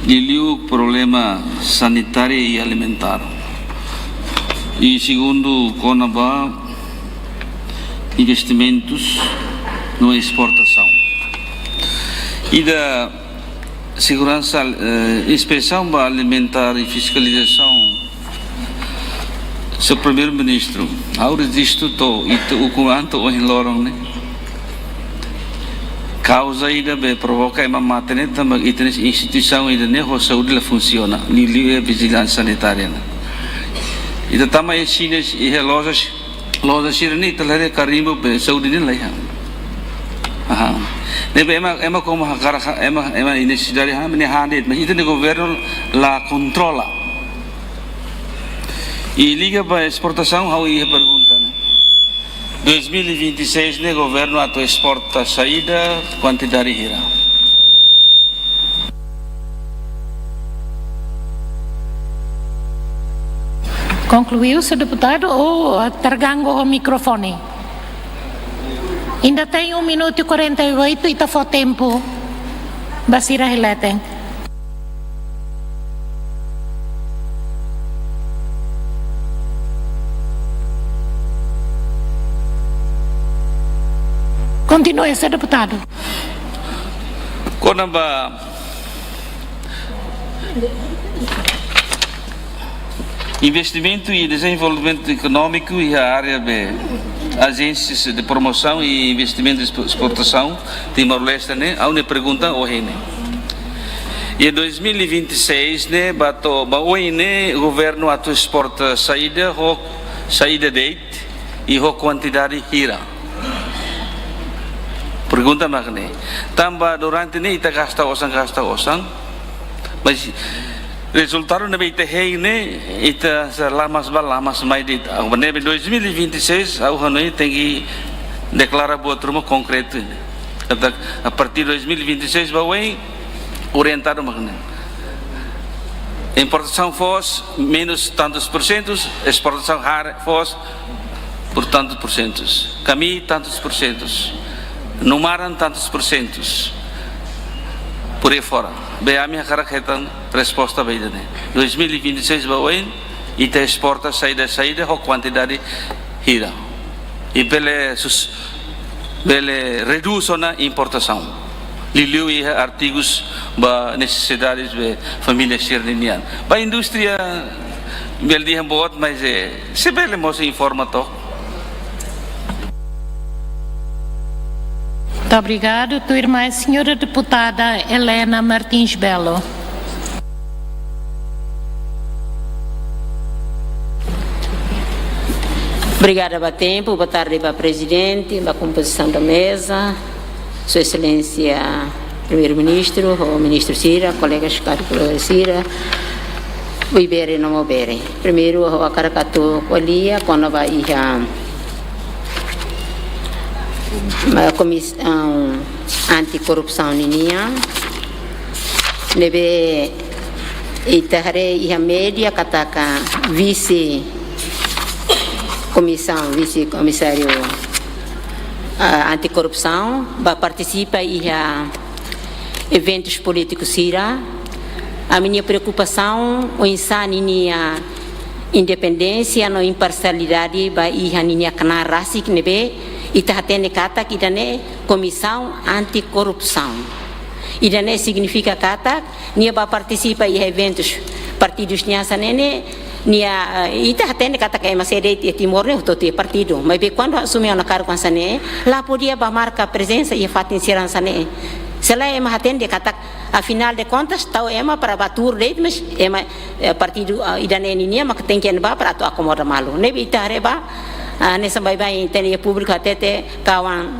liuliu problema sanitária e alimentar. I segundu, kona-ba investimentus no esportasaun. Ida Seguransa, eh, Inspesaun ba Alimentar i Fiskalizasaun. Señór Primeiru-Ministru, ha'u rejistu to'o ita ukun an to'o ohin loron ne'e. Kauza ida be provoka ema mate ne'e tanba ita-nia instituisaun ida ne'e ho saúde la funsiona, liuliu iha vijilánsia sanitária ne'e. Ita tama iha Xina, iha loja, loja sira ne'e ita haree karimbu be saúde ne'e laiha. Aha. Ne'ebé ema, ema komu hakarak, ema, ema iha nesesidade han, ema ne'e han de'it, mas ita-nia governu la kontrola. I liga ba esportasaun, ha'u iha pergunta ne'e. Dois mil e vinte e seis ne'e governu atu esporta saida, kuantidade hira? Konkluiu, señór deputadu, ou, ah, terganggu ho mikrofone? Ainda tem um minuto e quarenta e oito, ita fó tempu ba sira iha leten. Kontinua, señór deputadu. Kona-ba investimentu i dezenvolvimentu ekonómiku iha área be ajénsias de promosaun i investimentu i espo-, esportasaun Timor-Leste ne'e, ha'u-nia pergunta ohin ne'e. Iha dois mil e vinte e seis ne'e, ba to'o, ba oin ne'e, governu atu esporta saida, ho saida de'it, i ho kuantidade hira? Pergunta mak ne'e. Tanba durante ne'e ita gasta osan, gasta osan. Mas rezultadu ne'ebé ita hein ne'e, ita sei lamas bá, lamas mai de'it. Agora ne'ebé dois mil e vinte e seis, ha'u hanoin tenke deklara buat ruma konkretu ne'e. Katak a partir dois mil e vinte e seis ba oin, orientadu mak ne'e. Importasaun foos menus tantus por sentus, esportasaun hare foos por tantus por sentus. Kami tantus por sentus. Numaran tantus por sentus. Por aí fora. Be ami hakarak hetan resposta ba ida-ne'e. Dois mil e vinte e seis ba oin, ita esporta saida, saida, ho kuantidade hira. I bele sus-, bele redús ona importasaun. Liuliu iha artigus ba nesesidades be família sira-nian. Ba indústria bele dehan boot, mas, eh, se bele mós informa took. Muito obrigado. Tua irmã é senhora deputada Helena Martins Belo. Obrigada ba tempu, boa tarde ba prezidente, ba kompozisaun da meza, Sua Exelénsia Primeiru-Ministru, ho ministru sira, kolegas karik, kolega sira, Maubere no Maubere. Primeiru, ha'u hakarak atu ko'alia kona-ba iha, ah, komis-, ah, anti-korrupsaun ninian. Ne'ebé ita haree iha média katak vise komisaun, vise komisáriu, ah, anti-korrupsaun, ba partisipa iha eventus polítiku sira. Ami-nia preokupasaun oinsá ninia independénsia no imparsialidade ba iha ninia knaar rasik ne'ebé ita hatene katak ida-ne'e komisaun anti-korrupsaun. Ida-ne'e signifika katak nia ba partisipa iha eventus partidus nian hanesan ne'e, nia, eh, ita hatene katak ema sé de'it iha Timor ne'e hotu-hotu iha partidu. Maibé kuandu asume ona kargu hanesan ne'e, la podia ba marka prezensa iha fatin sira hanesan ne'e. Se lae ema hatene katak, afinál de kontas, tau ema para ba tuur de'it, mas ema, eh, partidu, ah, ida-ne'e ninia mak tenke ba para atu akomoda malu. Ne'ebé ita haree ba, ah, hanesan baibain hatene iha públiku hatete kawan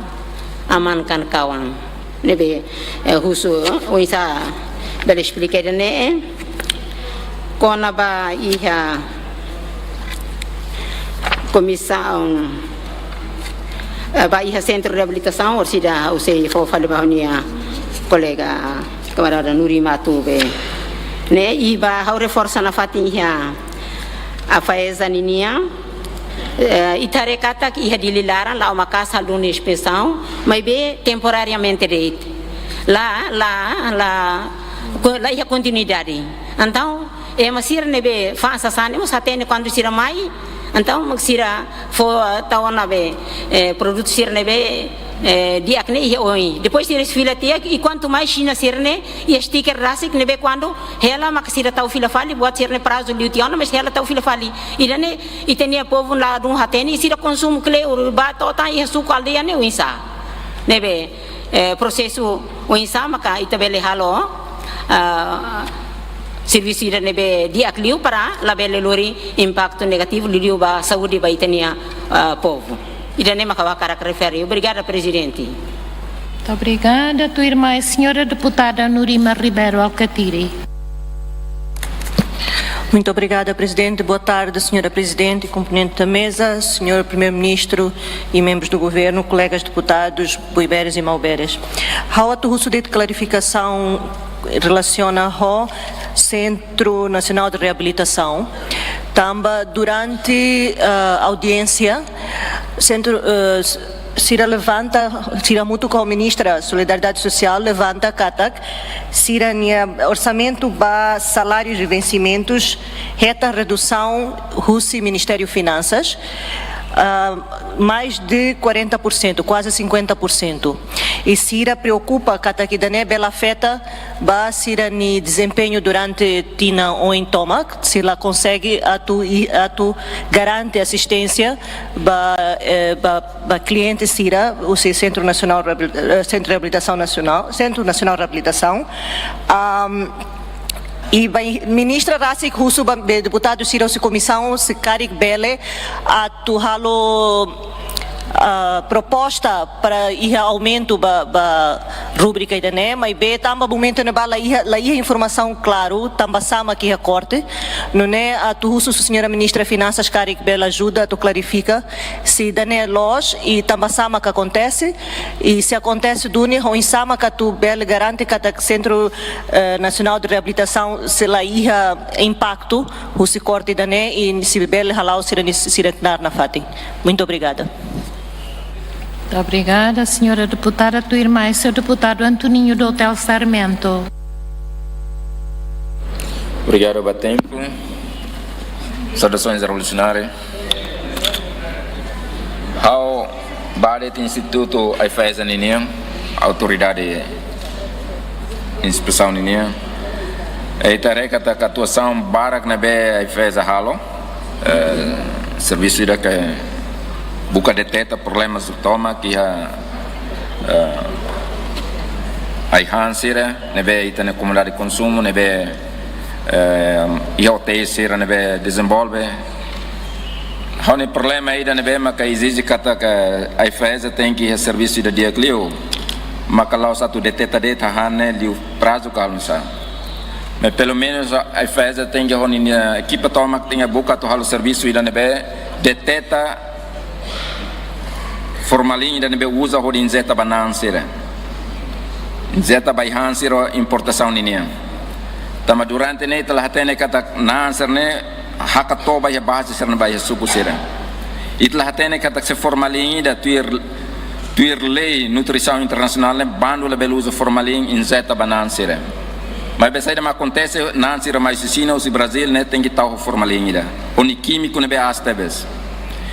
amankan kawan. Ne'ebé, eh, husu, eh, oinsá bele esplika ida-ne'e, eh, kona-ba iha komisaun, eh, ba iha sentru reabilitasaun, orsida ha'u sei fó fali ba ha'u-nia kolega kamarada Nuri Matu be. Ne'e, i ba ha'u reforsa nafatin iha AFAESA ninian, eh, ita haree katak iha Dili laran la'o maka'as halo duni inspesaun, maibé temporariamente de'it. La, la, la, ko-, la iha kontinuidade. Entaun, ema sira ne'ebé fa'an sasán ne'e mós hatene kuandu sira mai, entaun mak sira fó tau ona be, eh, produtu sira ne'ebé eh, di'ak ne'e iha oin. Depois sira fila tiha, i kuantu mais Xina sira-ne'e iha sticker rasik ne'ebé kuandu hela maka sira tau fila fali, buat sira-ne'e prazu liu tiha ona, mas hela tau fila fali. Ida-ne'e ita-nia povu la dún hatene, sira konsumu kleur, bá to'o tan iha suku aldeia ne'e oinsá. Ne'ebé, eh, prosesu oinsá maka ita bele halo, ah, servisu ida ne'ebé di'ak liu para labele lori impaktu negativu liuliu ba saúde ba ita-nia, ah, povu. Ida-ne'e maka ha'u hakarak refere. Obrigada, Prezidente. Muito obrigada. Tuirmai, senhora deputada Nurima Ribeiro Alkatiri. Muito obrigada, Presidente. Boa tarde, senhora Presidente, componente da mesa, senhor Primeiro-Ministro e membros do Governo, colegas deputados, buiberes e mauberes. Ha'u atu husu de'it klarifikasaun relasiona ho Centro Nacional de Reabilitação. Tanba durante, ah, audiénsia, sentru, eh, s-, sira levanta, sira hamutuk ho Ministra Solidariedade Social levanta katak sira-nia orsamentu ba salárius e vencimentus hetan redusaun husi Ministériu Finansas, ah, mais de quarenta por cento, quase cinquenta por cento. I sira preokupa katak ida-ne'e bele afeta ba sira-nia dezempeñu durante tinan oin tomak, sira la konsege atu, i, atu garante asisténsia ba, eh, ba, ba kliente sira, husi Centro Nacional Reabil-, eh, Centro de Reabilitação Nacional, Centro Nacional de Reabilitação. Am, i ba ministra rasik husu ba, be deputadu sira husi komisaun, se karik bele atu halo, ah, proposta para iha aumentu ba, ba rubrika ida-ne'e, maibé tanba momentu ne'ebá la iha, la iha informasaun klaru, tanba sá mak iha korte. Nune'e atu husu señora Ministra Finansas karik bele ajuda atu klarifika se ida-ne'e loos i tanba sá mak akontese, i se akontese duni, oinsá mak atu bele garante katak Centro, eh, Nacional de Reabilitação sei la iha impaktu husi korte ida-ne'e i sei bele hala'o sira-nia, sira-nia knaar nafatin. Muito obrigada. Muito obrigada, senhora deputada. Tuirmai, senhor deputado Antoninho do Hotel Sarmento. Obrigadu ba tempu. Saudações revolucionárias. Ha'u bá de'it Institutu AIFAESA ninian, autoridade inspesaun ninian. I ita haree katak atuasaun barak ne'ebé AIFAESA halo, eh, servisu ida ke buka deteta problema tomak iha, eh, ai-han sira ne'ebé ita-nia komunidade konsumu, ne'ebé, eh, iha otéis sira ne'ebé dezenvolve. Ha'u-nia problema ida ne'ebé maka ezije katak AIFAESA tenke iha servisu ida di'ak liu, maka la'ós atu deteta de'it hahán ne'e liu prazu ka halo nu'usá. Mas pelumenus AIFAESA tenke ho ninia ekipa tomak tenke buka atu halo servisu ida ne'ebé deteta formalin ida ne'ebé uza hodi injeta ba na'an sira. Injeta ba ai-han sira importasaun ninian. Tanba durante ne'e ita la hatene katak na'an sira-ne'e hakat to'o ba iha baze sira-ne'e ba iha suku sira. Ita la hatene katak se formalin ida tuir, tuir lei nutrisaun internasionál ne'e bandu labele uza formalin injeta ba na'an sira. Maibé saida mak akontese, na'an sira mai husi Xina, husi Brazíl ne'e tenke tau ho formalin ida, ho nia kímiku ne'ebé aas tebes.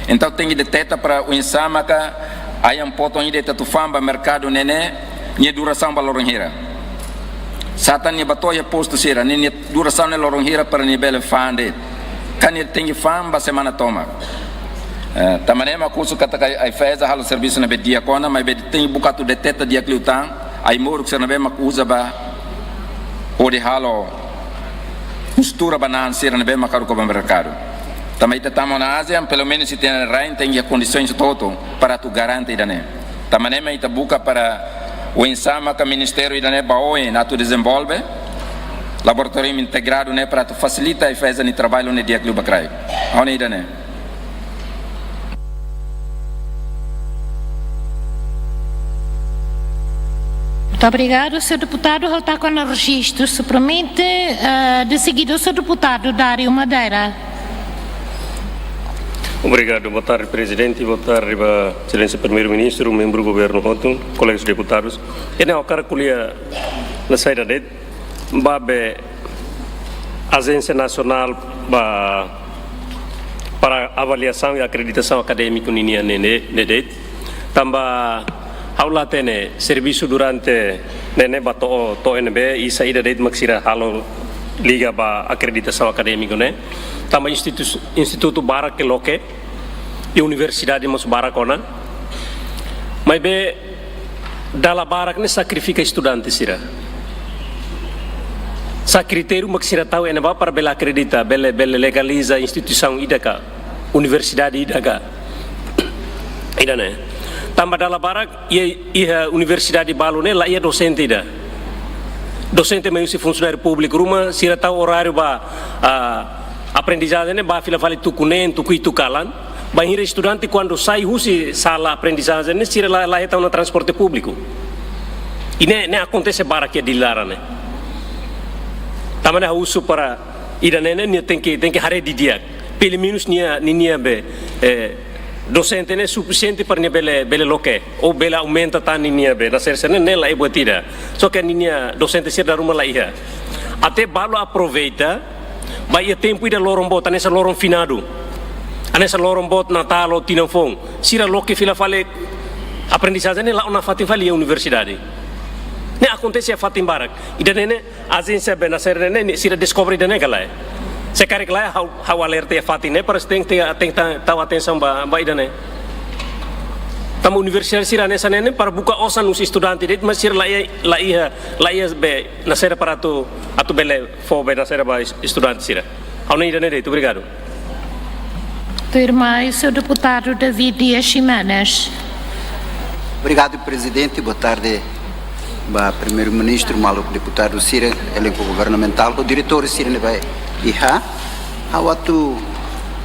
Entaun tenke deteta para oinsá maka ayam potong ida ita atu fa'an ba merkadu ne'e, nia durasaun ba loron hira. Se atu nia bá to'o iha postu sira, nia, nia durasaun ne'e loron hira para nia bele fa'an de'it. Ka nia tenke fa'an ba semana tomak. Eh, tanba ne'e mak husu katak AIFAESA halo servisu ne'ebé di'ak ona, maibé tenke buka atu deteta di'ak liután ai-moruk sira ne'ebé mak uza ba hodi halo mistura ba na'an sira ne'ebé mak haruka ba merkadu. Tanba ita tama ona ASEAN, pelumenus ita-nia rain tenke iha kondisoens hotu-hotu para atu garante ida-ne'e. Tanba ne'e mak ita buka para oinsá maka ministériu ida-ne'e ba oin atu dezenvolve laboratóriu integradu ne'e para atu fasilita AIFAESA nia traballu ne'e di'ak liu ba kraik. Ha'u-nia ida-ne'e. Muito obrigado, senhor deputado. Ha'u taka ona rejistu, se permite, eh, de seguida, o senhor deputado Dário Madeira. Obrigadu. Boa tarde, Prezidente. Boa tarde ba Exelénsia Primeiru-Ministru, membru governu hotu, kolegas deputadus. Entaun, ha'u hakarak ko'alia ona saida de'it ba be Ajénsia Nasionál ba, para Avaliasaun i Akreditasaun Akadémiku ninian ne'e, ne'e, ne'e de'it. Tanba Ha'u la hatene servisu durante ne'e, ne'e ba to'o, to'o ne'ebé, i saida de'it mak sira halo liga ba akreditasaun akadémiku ne'e. Tanba institu-, institutu barak ke loke, i universidade mós barak ona. Maibé dala barak ne'e sakrifika estudante sira. Sá kritériu mak sira tau iha ne'ebá para bele akredita, bele, bele legaliza instituisaun ida ka, universidade ida ka. Ida-ne'e. Tanba dala barak iha, iha universidade balu ne'e la iha dosente ida. Dosente mai husi funsionáriu públiku ruma, sira tau oráriu ba, ah, aprendizajen ne'e ba fila fali tuku neen, tuku hitu kalan. Bainhira estudante kuandu sai husi sala aprendizajen ne'e sira la, la hetan ona transporte públiku. I ne'e, ne'e akontese barak iha Dili laran ne'e. Tanba ne'e ha'u husu para ida-ne'e ne'e nia tenke, tenke haree didi'ak. Pelumenus nia, ninia be, eh, dosente ne'e sufisiente para nia bele, bele loke, ou bele aumenta tan ninia be, nasaer sira-ne'e, ne'e la'ós buat ida. Só ke ninia dosente sira dala ruma la iha. Até balu aproveita, ba iha tempu ida loron boot, hanesan loron finadu. Hanesan loron boot Natál ou tinan foun. Sira loke fila fali aprendizajen ne'e la'o nafatin fali iha universidade. Ne'e akontese iha fatin barak. Ida-ne'e ne'e, ajénsia be nasaer ne'e, ne'e sira deskobre ida-ne'e ka lae. Se karik lae, ha'u, ha'u alerta iha fatin ne'e, para tenke, tenke, tenke tau atensaun ba, ba ida-ne'e. Tanba universidade sira hanesan ne'e ne'e para buka osan husi estudante de'it, mas sira la iha, la iha, la iha be nasaer para atu, atu bele fó be nasaer ba es-, estudante sira. Ha'u-nia ida-ne'e de'it, obrigadu. Tuirmai, señór deputadu David Dias Ximenes. Obrigadu, Prezidente. Boa tarde ba Primeiru-Ministru, maluk deputadu sira, elenku governamentál, ho diretór sira ne'ebé iha. Ha'u atu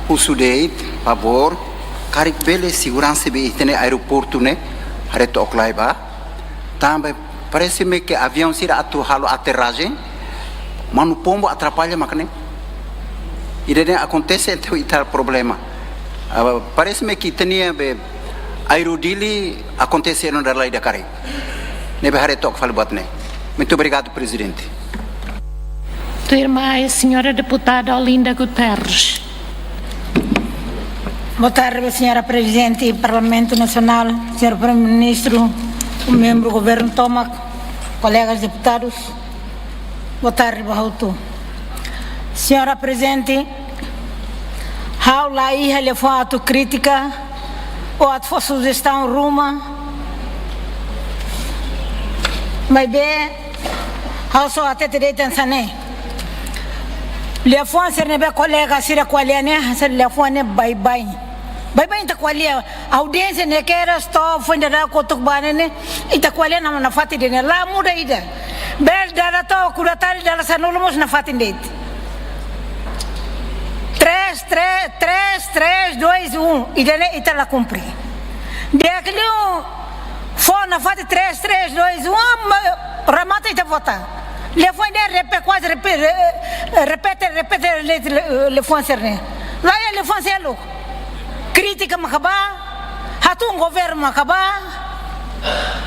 husu de'it, favór, karik bele seguransa be iha ne'e aeroportu ne'e, haree took lai ba. Tanba parese-me ke aviaun sira atu halo aterrajen, manu-pombu atrapalla mak ne'e. Ida-ne'e akontese entaun ita problema. Ah, parese-me ke ita-nia be Aero Dili akontese no dala ida karik. Ne'ebé haree took fali buat ne'e. Muito obrigado, Prezidente. Tuirmai, señora deputada Olinda Guterres. Boa tarde, señora Prezidente Parlamentu Nasionál, señór Primeiru-Ministru, membru governu tomak, kolegas deputadus. Boa tarde ba hotu. Señora Prezidente, ha'u la iha liafuan atu kritika ou atu fó sujestaun ruma. Maibé, ha'u só hatete de'it hanesan ne'e. Liafuan sira ne'ebé kolega sira ko'alia ne'e, hanesan liafuan ne'e baibain. Baibain ita ko'alia, audiénsia ne'e kera stop, foin dadauk kotuk ba ne'e ne'e, ita ko'alia nafatin de'it ne'e, la muda ida. Bele dala to'o kuda tali dala sanulu mós nafatin de'it. Três, três, três, três, dois, um. Ida-ne'e ita la kumpre. Di'ak liu fó nafatin três, três, dois, um, ma-, remata ita vota. Liafuan ne'e repe-, kuaze repe-, re-, repete, repete le-, le-, liafuan sira-ne'e. La iha liafuan seluk. Kritika mak ba, hatún governu mak ba.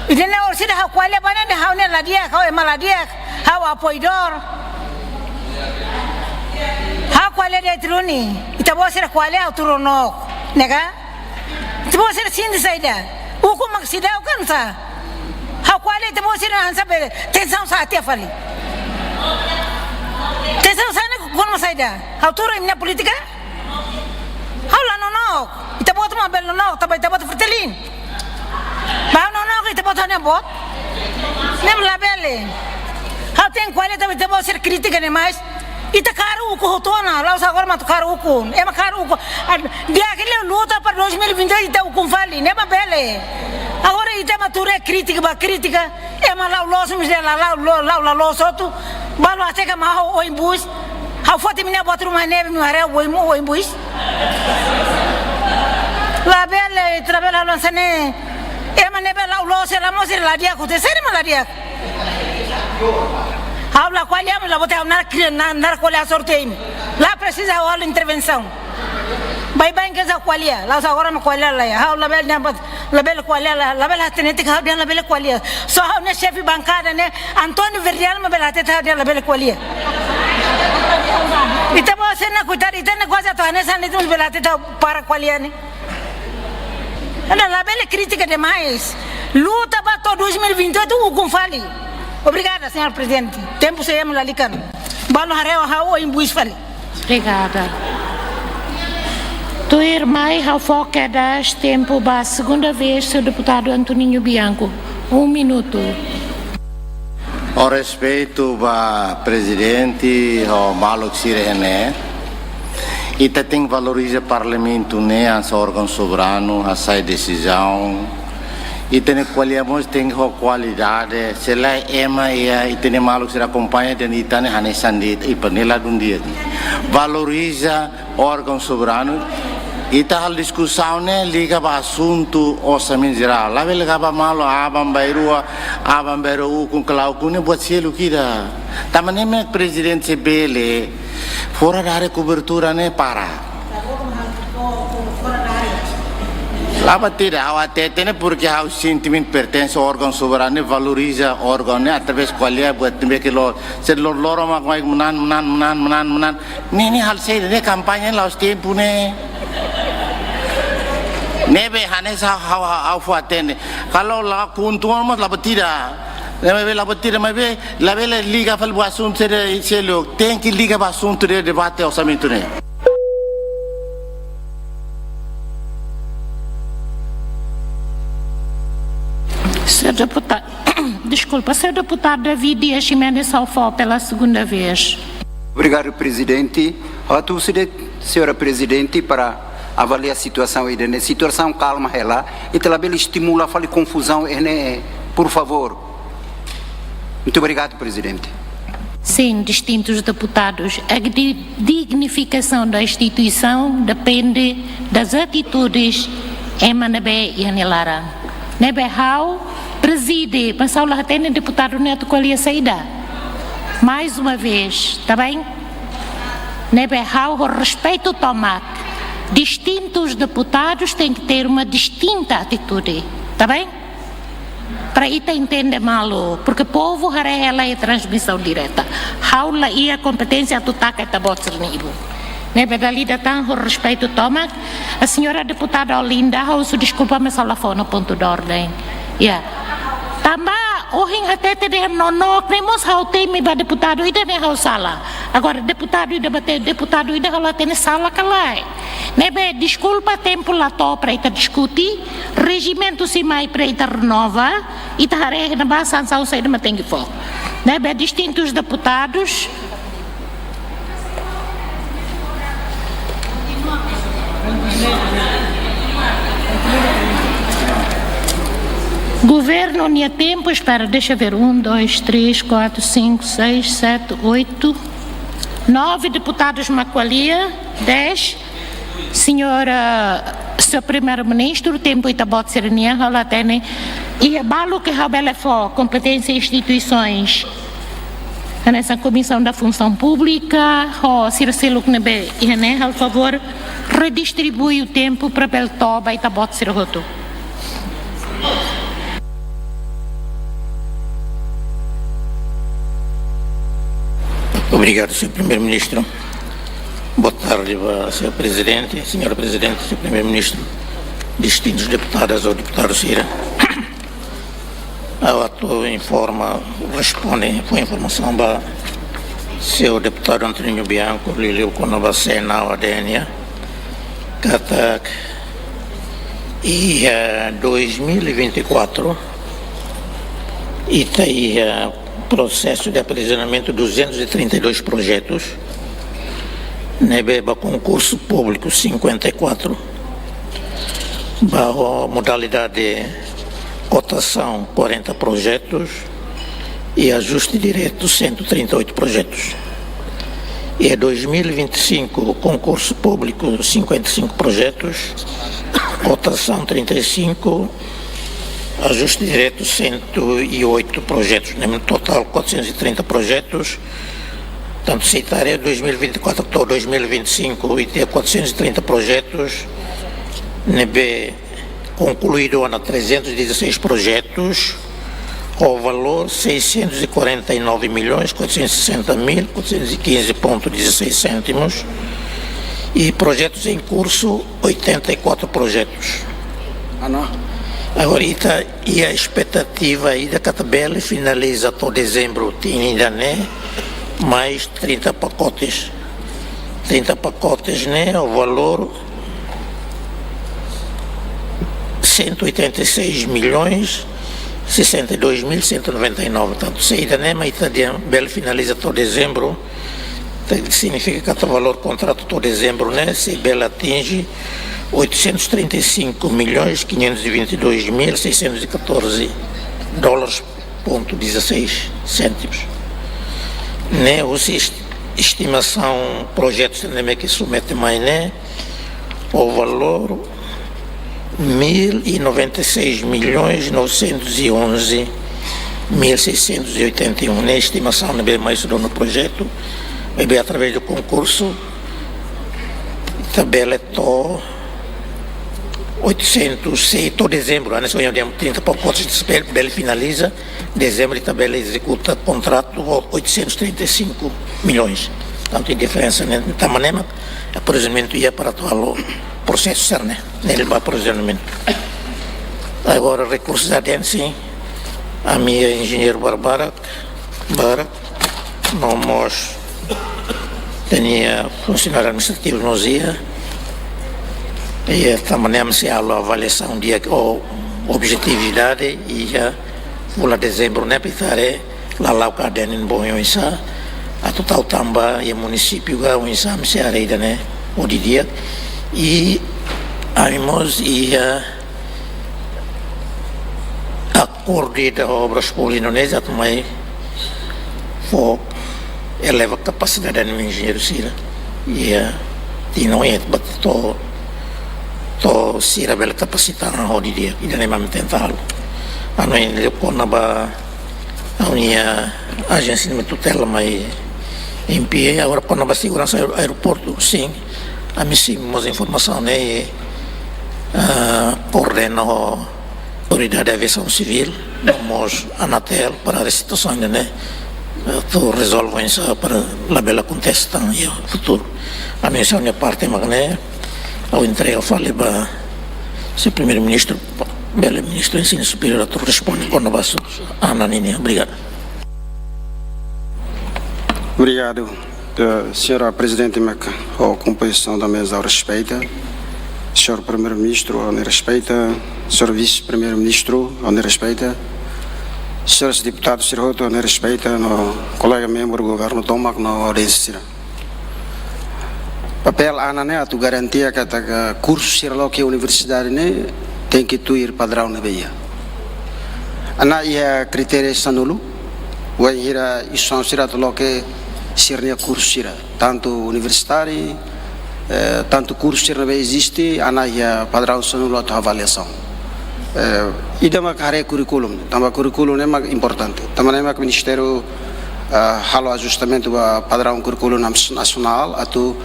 Ida-ne'e orsida ha'u ko'alia ba ne'e, ha'u ne'e la di'ak, ha'u ema la di'ak, ha'u apoiadór. Ha'u ko'alia de'it duni, ita-boot sira ko'alia ha'u tuur ona. Ne'e ka? Ita-boot sira sente saida? Ukun mak seidauk ka sá? Ha'u ko'alia ita-boot sira hanesan be tensaun sa'e tiha fali. Tensaun sa'e ne'e kona-ba saida? Ha'u tuur imi-nia polítika? Ha'u la nonook. Ita-boot mak bele nonook, tanba ita-boot Fretilin. Ba ha'u nonook, ita-boot ha'u-nia boot. Ne'e labele. Ha'u tenke ko'alia tanba ita-boot sira kritika demais. Ita kaer ukun hotu ona, la'ós agora mak atu kaer ukun. Ema kaer ukun. Di'ak liu luta para dois mil e vinte e dois ita ukun fali, ne'e mak bele. Agora ita mak tuur kritika ba kritika. Ema la'o loos mós dehan la, la'o, la'o, la'o, la'o loos hotu. Balu hateke mak ha'u oin-buis. Ha'u foti mina buat ruma ne'ebé imi haree oin, oin-buis. Labele, ita labele halo hanesan ne'e. Ema ne'ebé la'o loos, la mós la di'ak, kute seri mak la di'ak. Ha'u la ko'alia, la bota ha'u naran kria, na-, naran ko'alia sorte imi. La presiza ha'u halo intervensaun. Baibain ke sa ko'alia, la'ós agora mak ko'alia la iha. Ha'u labele dehan buat, labele ko'alia la, labele hatene tiha ha'u dehan labele ko'alia. Só ha'u-nia xefe bankada ne'e, António Verdial mak bele hatete ha'u dehan labele ko'alia. Ita-boot sira-ne'e koitadu, ita-nia kuaze atu hanesan ne'e ita mós bele hatete ha'u para ko'alia ne'e. Entaun labele kritika demais. Luta dois mil e vinte e oito ukun fali. Obrigada, señór Prezidente. Tempu sei ema lalika. Balu haree ha'u oin buis fali. Obrigada. Tuirmai, ha'u fó kedas tempu ba segunda vez, señór deputadu Antoninho Bianco. Um minuto. Ho respeitu ba prezidente, ho maluk sira ne'e. Ita tenke valoriza parlamentu ne'e, hanesan órgaun soberanu, hasai desizaun. Ita-nia ko'alia mós tenke ho kualidade, se lae ema iha, ita-nia maluk sira akompaña dehan ita ne'e hanesan de'it, i panela dun dia. Valoriza órgaun soberanu, ita halo diskusaun ne'e liga ba asuntu orsamentu jerál. Labele liga ba malu aban-bainrua, aban-bainrua ukun, kala ukun ne'e buat seluk ida. Tanba ne'e mak prezidente sei bele fora da área kobertura ne'e para. La buat ida, ha'u hatete ne'e porque ha'u sentimentu pertense órgaun soberanu ne'e, valoriza órgaun ne'e através ko'alia buat ne'ebé ke loro, se loro-loron mak mai menan, menan, menan, menan, menan. Ne'e, ne'e halo saida, ne'e kampaña la'ós tempu ne'e. Ne'ebé hanesan ha'u, ha'u, ha'u fó-hatene. Kalau la kuntu mós la buat ida. Ne'ebé la buat ida, maibé labele liga fali ba asuntu sira seluk. Tenke liga ba asuntu de debate orsamentu ne'e. Señór deputadu, deskulpa, señór deputadu David Dias Ximenes, ha'u fó pela segunda vez. Obrigadu, prezidente. Ha'u atu husu de'it señora prezidente para avalia situasaun ida-ne'e. Situasaun kalma hela, ita labele estimula fali konfuzaun ne'e, por favór. Muito obrigado, prezidente. Sim, distintos deputados. A di-, dignificação da instituição depende das atitudes ema ne'ebé iha nia laran. Ne'ebé ha'u prezide, mas ha'u la hatene deputadu ne'e atu ko'alia saida. Mais uma vez, tá bem? Ne'ebé ha'u ho respeitu tomak, distintos deputados têm que ter uma distinta atitude, tá bem? Para ita entende malu, porque povu haree hela iha transmisaun direta. Ha'u la iha kompeténsia atu taka ita-boot sira-nia ibun. Ne'ebé dala ida tan ho respeitu tomak, a señora deputada Olinda, ha'u husu deskulpa, mas ha'u la fó ona pontu de orden. Ya. Tanba ohin hatete dehan nonook ne'e mós ha'u temi ba deputadu ida ne'e ha'u sala. Agora deputadu ida bá hatete, deputadu ida ha'u la hatene sala ka lae. Ne'ebé deskulpa, tempu la to'o para ita diskute, rejimentu sei mai para ita renova, ita haree iha ne'ebá sansaun saida mak tenke fó. Ne'ebé distintos deputados. Governu nia tempu, espera, deixa ver, um, dois, três, quatro, cinco, seis, sete, oito, nove deputados mak ko'alia, dez, señora, señór Primeiru-Ministru, tempu ita-boot sira-nian, ha'u la hatene, i balu ke ha'u bele fó, kompeténsia instituisoens, hanesan Komisaun da Funsaun Públika, ho sira seluk ne'ebé iha ne'e, halo favór, redistribui tempu para bele to'o ba ita-boot sira hotu. Obrigadu, señór Primeiru-Ministru. Boa tarde ba señór prezidente, señora prezidente, señór Primeiru-Ministru, distintus deputadas ho deputadu sira. Ha'u atu informa, responde, fó informasaun ba señór deputadu Antoninho Bianco, liuliu kona-ba C N A o A D N, katak iha dois mil e vinte e quatro, ita iha prosesu de aprisionamentu duzentos e trinta e dois projetus, ne'ebé ba konkursu públiku cinquenta e quatro, ba modalidade kotasaun quarenta projetus i ajuste diretu cento e trinta e oito projetus. E dois mil e vinte e cinco, konkursu públiku cinquenta e cinco projetus, kotasaun trinta e cinco, ajuste diretu cento e oito projetus, ne'e totál quatrocentos e trinta projetus. Portantu, se ita haree dois mil e vinte e quatro to'o dois mil e vinte e cinco, ita iha quatrocentos e trinta projetus, ne'ebé konkluidu ona trezentos e dezasseis projetus, ho valór seiscentos e quarenta e nove milhões quatrocentos e sessenta mil quatrocentos e quinze ponto dezasseis cêntimos, e projetos em curso, oitenta e quatro projetos. Ah, não. Agora, ita iha espetativa ida katak bele finaliza to'o dezembru tinan ida-ne'e, mais trinta pacotes. Trinta pacotes ne'e, o valor cento e oitenta e seis milhões sessenta e dois mil cento e noventa e nove. Portantu, se ida-ne'e mak ita dehan bele finaliza to'o dezembru, te-, signifika katak valór kontratu to'o dezembru ne'e sei bele atinje oitocentos e trinta e cinco milhões quinhentos e vinte e dois mil seiscentos e catorze dólares ponto dezasseis cêntimos. Ne'e husi est-, estimasaun projetu sira ne'ebé ke submete mai ne'e, o valór mil e noventa e seis milhões novecentos e onze mil seiscentos e oitenta e um. Ne'e estimasaun ne'ebé mai husi donu projetu, ne'ebé através do concurso, ita bele to'o oitocentos, se to'o dezembru, hanesan ohin dehan trinta pacotes, bele, bele finaliza, dezembru ita bele ezekuta kontratu oitocentos e trinta e cinco milhões. Portantu, diferensa ne'e, tanba ne'e mak, eh, prosesu iha para atu halo prosesu sira-ne'e, ne'e ba prosesu. Agora, rekursu aduanas, sin, ami enjeñeiru barak, barak, no mós tenke iha funsionáriu administrativu mós iha, i tanba ne'e ami sei halo avaliasaun di'ak ho objetividade iha fulan dezembru ne'e para ita haree lala'ok aduana ne'e oinsá, atu tau tan ba iha munisípiu ka oinsá ami sei haree ida-ne'e ho di'ak. I ami mós iha akordu ho Obras Públikas Indonézia atu mai fó, eleva kapasidade enjeñeiru sira. Iha tinan oin ba to'o, to'o sira bele kapasita ho di'ak, ida-ne'e mak ami tenta halo. Hanoin kona-ba ha'u-nia ajénsia ne'ebé tutela mai M P A, agora kona-ba seguransa aer-, aeroportu, sin, ami simu mós informasaun ne'e, ah, koordena ho Autoridade Aviasaun Sivíl, no mós ANATL, para haree situasaun ne'e, atu rezolve oinsá para labele akontese tan iha futuru. Ami, ha'u-nia parte mak ne'e, ha'u entrega fali ba señór Primeiru-Ministru, bele Ministru Ensinu Superiór atu responde kona-ba asuntu ANA nian. Obrigadu. Obrigadu, eh, señora Prezidente mak ho kompozisaun da meza ha'u respeita. Señór Primeiru-Ministru ha'u respeita. Señór Vise-Primeiru-Ministru ha'u respeita. Señores deputadus sira hotu ha'u respeita. No kolega membru governu tomak no audiénsia sira. Papél ANA ne'e atu garantia katak kursu sira loke universidade ne'e tenke tuir padraun ne'ebé iha. ANA iha kritéria sanulu, wainhira instituisaun sira atu loke sira-nia kursu sira, tantu universidade, eh, tantu kursu sira ne'ebé eziste, ANA iha padraun sanulu atu avaliasaun. Eh, ida mak haree kurríkulu, tanba kurríkulu ne'e mak importante. Tanba ne'e mak Ministériu, eh, halo ajustamentu ba padraun kurríkulu nas-, nasionál, atu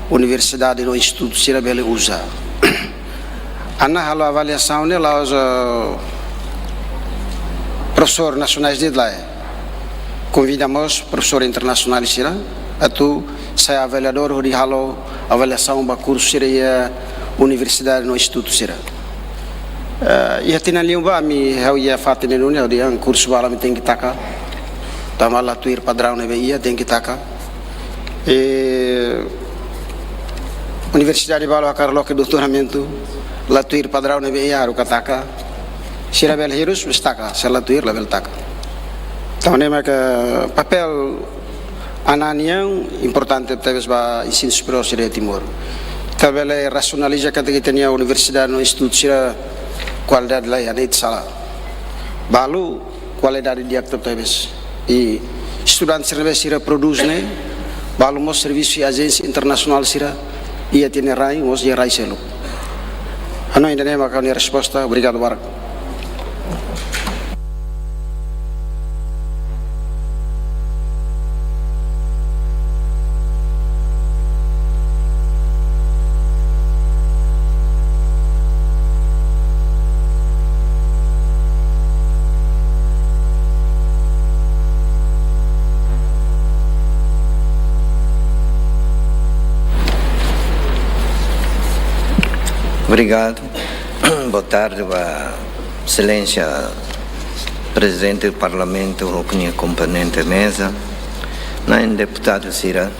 universidade no institutu sira bele uza. ANA halo avaliasaun ne'e la'ós, eh, profesór nasionál de'it, lae. Konvida mós profesór internasionál sira atu sai avaliadór hodi halo avaliasaun ba kursu sira iha universidade no institutu sira. Eh, iha tinan liubá ami, ha'u iha fatin ne'e duni, ha'u dehan kursu balu ami tenke taka. Tanba la tuir padraun ne'ebé iha, tenke taka. I universidade balu hakarak loke doutoramentu, la tuir padraun ne'ebé iha, haruka taka. Sira bele hirus, bele taka, sira la tuir, labele taka. Entaun, ne'e mak papél ANA nian importante tebes ba ensinu superiór sira iha Timor. Ita bele rasionaliza katak ita-nia universidade no institutu sira kualidade laiha, ne'e ita sala. Balu kualidade di'ak tebes. I estudante sira ne'ebé sira prodús ne'e, balu mós servisu iha ajénsia internasionál sira, iha ita-nia rai, mós iha rai seluk. Hanoin ida-ne'e mak ha'u-nia resposta, obrigadu barak. Obrigadu. Boa tarde ba Exelénsia Prezidente Parlamentu ho nia komponente meza, na'in deputadu sira,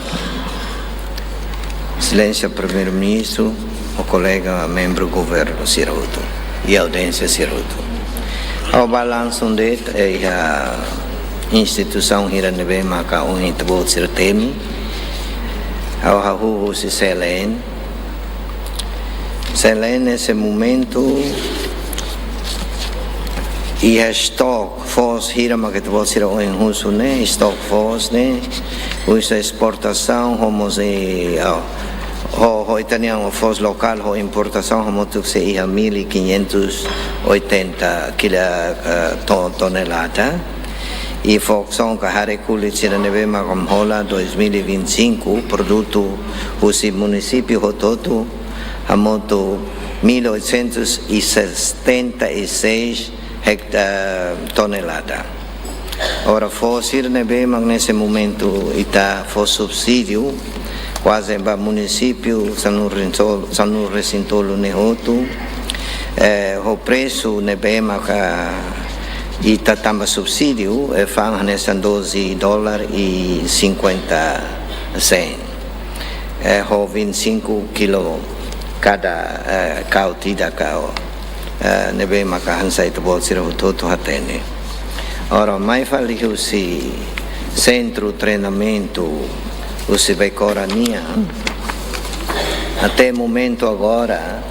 Exelénsia Primeiru-Ministru, ho kolega membru governu sira hotu, i audiénsia sira hotu. Ha'u bá langsung de'it, eh, iha instituisaun hira ne'ebé maka ohin ita-boot sira temi. Ha'u hahú husi C L N. C L N nesse momento iha estok foos hira maka ita-boot sira ohin husu ne'e, estok foos ne'e, husi esportasaun, ho mós, eh, oh, ho, ho ita-nia foos lokál, ho importasaun, hamutuk sei iha mil e quinhentos e oitenta kilo, eh, to-, tonelada. I fokson ka hare kulit sira ne'ebé maka hola dois mil e vinte e cinco, produtu husi munisípiu hotu-hotu, hamutuk mil oitocentos e setenta e seis hekta-, tonelada. Agora, foos sira ne'ebé mak nesse momento ita fó subsídiu, kuaze ba munisípiu sanulu-resin-tolu, sanulu-resin-tolu ne'e hotu, eh, ho presu ne'ebé maka ita tama subsídiu, eh, fa'an hanesan doze dólar e cinquenta sen. Eh, ho vinte e cinco kilo kada, eh, kau tida kau, eh, ne'ebé maka hanesan ita-boot sira hotu-hotu hatene. Agora, mai fali husi sentru treinamentu husi Becora nian, até momentu agora,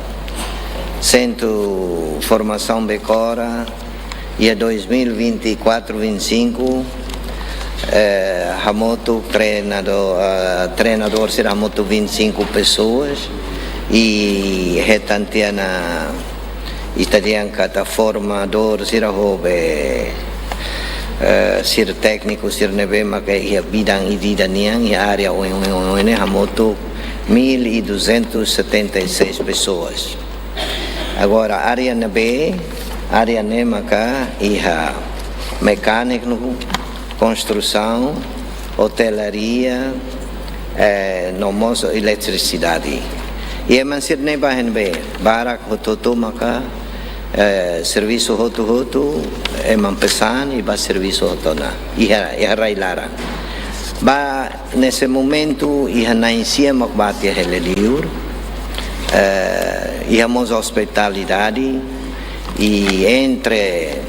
sentru formasaun Becora, iha dois mil e vinte e quatro, vinte e cinco, eh, hamutuk treinadór, eh, treinadór sira hamutuk vinte e cinco pessoas, i hetan tiha ona, ita dehan katak formadór sira ho be, eh, sira tékniku sira ne'ebé maka iha bidan ida-idak nian, iha área oioin, oioin, oioin ne'e hamutuk mil e duzentos e setenta e seis pessoas. Agora, área ne'ebé, área ne'e maka iha mekániku, konstrusaun, otelaria, eh, no mós eletrisidade. I ema sira ne'e ba ne'ebé, barak hotu-hotu maka, eh, servisu hotu-hotu, ema pesan i ba servisu hotu ona. Iha, iha rai-laran. Ba nesse momento, iha na'in-sia mak bá tiha hela liur, eh, iha mós ospitalidade, i entre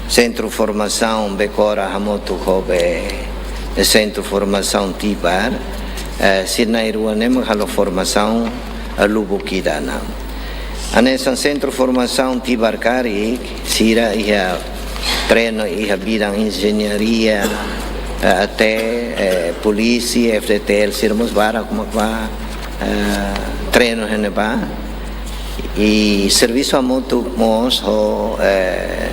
sentru formasaun Becora hamutuk ho be sentru formasaun Tibar, eh, sira na'in-rua ne'e mak halo formasaun, eh, lubuk ida ona. Hanesan sentru formasaun Tibar karik, sira iha treinu iha bidan enjeñaria, eh, até, eh, polísia, F D T L, sira mós barak mak bá, eh, treinu iha ne'ebá. I servisu hamutuk mós ho, eh,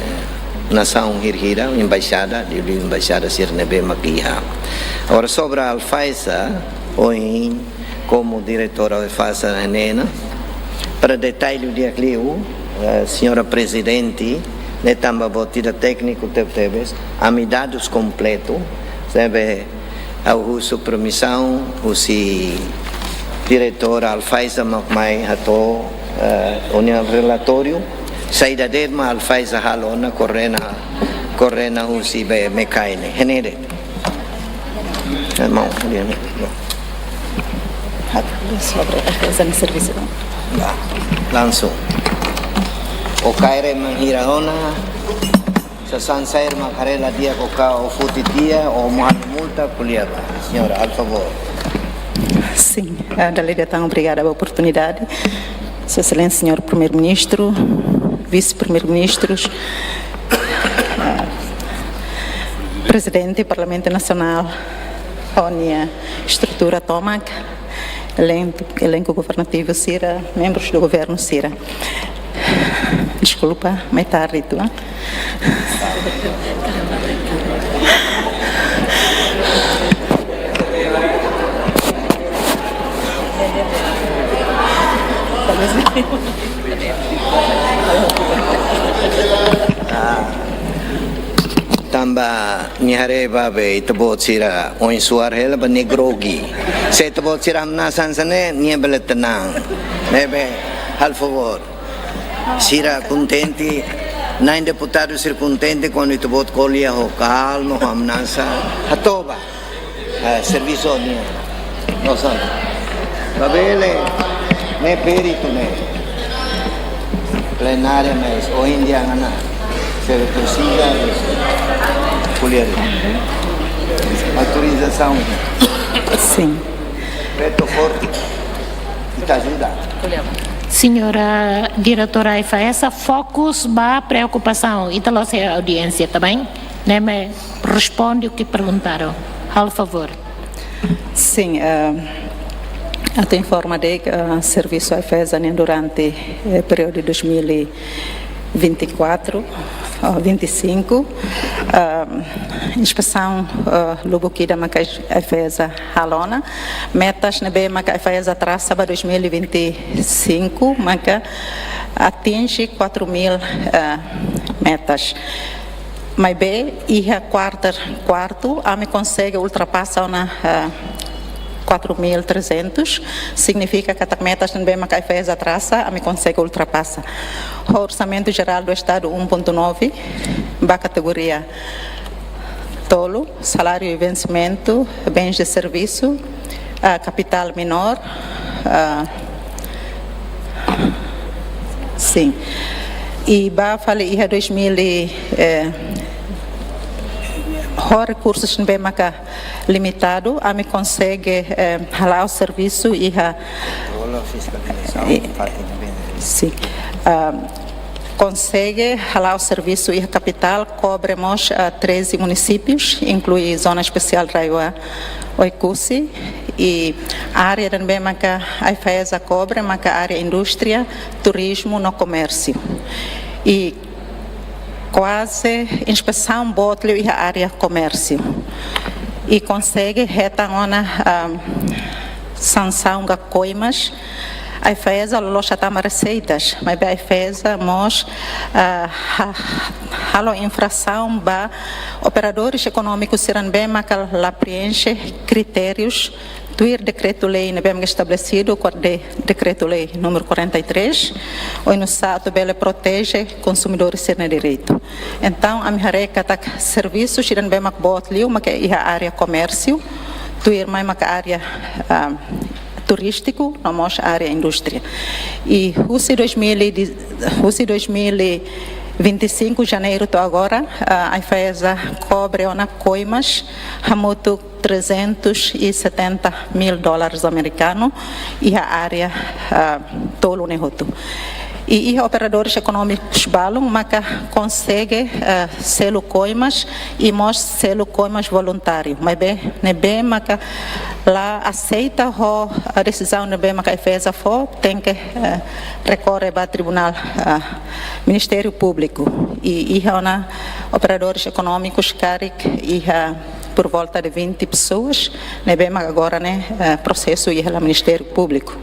nasaun hira-hira, embaixada, liuliu embaixada sira ne'ebé mak iha. Agora, sobre ALFAESA, ohin, komu diretora ALFAESA ne'e, para detalle di'ak liu, eh, señora Prezidente, ne'e tanba boot ida tékniku tebetebes, ami dadus kompletu, sebe ha'u husu permisaun husi diretora ALFAESA mak mai hato'o, eh, ó-nia relatóriu, saida de'it mak ALFAESA halo ona, koordena, koordena husi be mekaine. Iha ne'e de'it. Irmaun, dia ni. Sobre a defesa de serviço. Ya, langsung. Ó kaer ema hira ona, sasán sair mak haree la di'ak, ó ka ó foti tiha, ó mós halo multa, ko'alia bá. Señora, al favor. Sim, eh, dala ida tan obrigada ba oportunidade. Sua Exelénsia Señór Primeiru-Ministru, Vise-Primeiru-Ministrus, eh, Prezidente Parlamentu Nasionál, ho nia estrutura tomak, elenku, elenku governativu sira, membrus do governu sira. Deskulpa, mais tarde, tu, ah? Ah, tanba nia haree ba be ita-boot sira oin suar hela ba nia grogi. Se ita-boot sira hamnasa hanesan ne'e, nia bele tenang. Ne'ebé, halo favór. Sira kontente, Na'in deputadu sira kontente kuandu ita-boot ko'alia ho kalma, ho hamnasa, hatoba. Eh, servisu nian. Nosa. Labele, ne'e peritu ne'e. Plenária, mas hoje em dia, não, não. Se presiza, ko'alia. Autorizasaun. Sin. Preto forte. Ita ajuda. Señora diretora AIFAESA, fokus ba preokupasaun. Ita la'ós audiénsia, tá bem? Ne'e mak responde o que perguntaram. Halo favór. Sin, eh, atu informa de'it, eh, servisu AIFAESA nian durante, eh, períodu dois mil e vinte e quatro, eh, vinte e cinco, eh, inspesaun, eh, lubuk ida maka AIFAESA halo ona, metas ne'ebé maka AIFAESA trasa ba dois mil e vinte e cinco, maka atinje quatro mil, eh, metas. Maibé, iha kuarta, kuartu, ami konsege ultrapasa ona, eh, quatro mil trezentos, signifika katak metas ne'ebé maka AIFAESA trasa, ami konsege ultrapasa. Ho Orsamentu Jerál do Estadu um ponto nove, ba kategoria tolu, saláriu e vencimento, bens de serviço, ah, capital menor, ah, sin. I ba fali iha dois mil e, eh, ho rekursus ne'ebé maka limitadu, ami konsege, eh, hala'o servisu iha, eh, sin. Ah, konsege hala'o servisu iha kapitál, kobre mós, ah, treze munisípius, inklui Zona Espesiál RAEOA Oekusi, i área ne'ebé maka AIFAESA kobre maka área indústria, turizmu no komérsiu. I kuaze inspesaun boot liu iha área komérsiu. I konsege hetan ona, ah, sansaun ka koimas, AIFAESA loloos hatama reseitas, maibé AIFAESA mós, ah, ha-, halo infrasaun ba operadores ekonómikus sira ne'ebé maka la preenxe kritérius tuir dekretu-lei ne'ebé maka estabelesidu, kor-, de-, dekretu-lei númeru quarenta e três, oinsá atu bele proteje konsumidór sira-nia direitu. Entaun, ami haree katak servisu sira ne'ebé mak boot liu maka iha área komérsiu, tuirmai maka área, ah, turístiku, no mós área indústria. I husi dois mil e dez, husi dois mil e vinte e cinco, janeiru to'o agora, ah, AIFAESA kobre ona koimas hamutuk trezentos e setenta mil dólares americanos iha área, ah, tolu ne'e hotu. I iha operadores ekonómikus balun maka konsege, ah, selu koimas i mós selu koimas voluntáriu. Maibé ne'ebé maka la aseita ho, ah, desizaun ne'ebé maka AIFAESA fó, tenke, ah, rekorre ba tribunál, ah, Ministériu Públiku. I iha ona operadores ekonómikus karik iha por volta de vinte pessoas, ne'ebé mak agora ne'e, eh, prosesu iha Ministériu Públiku.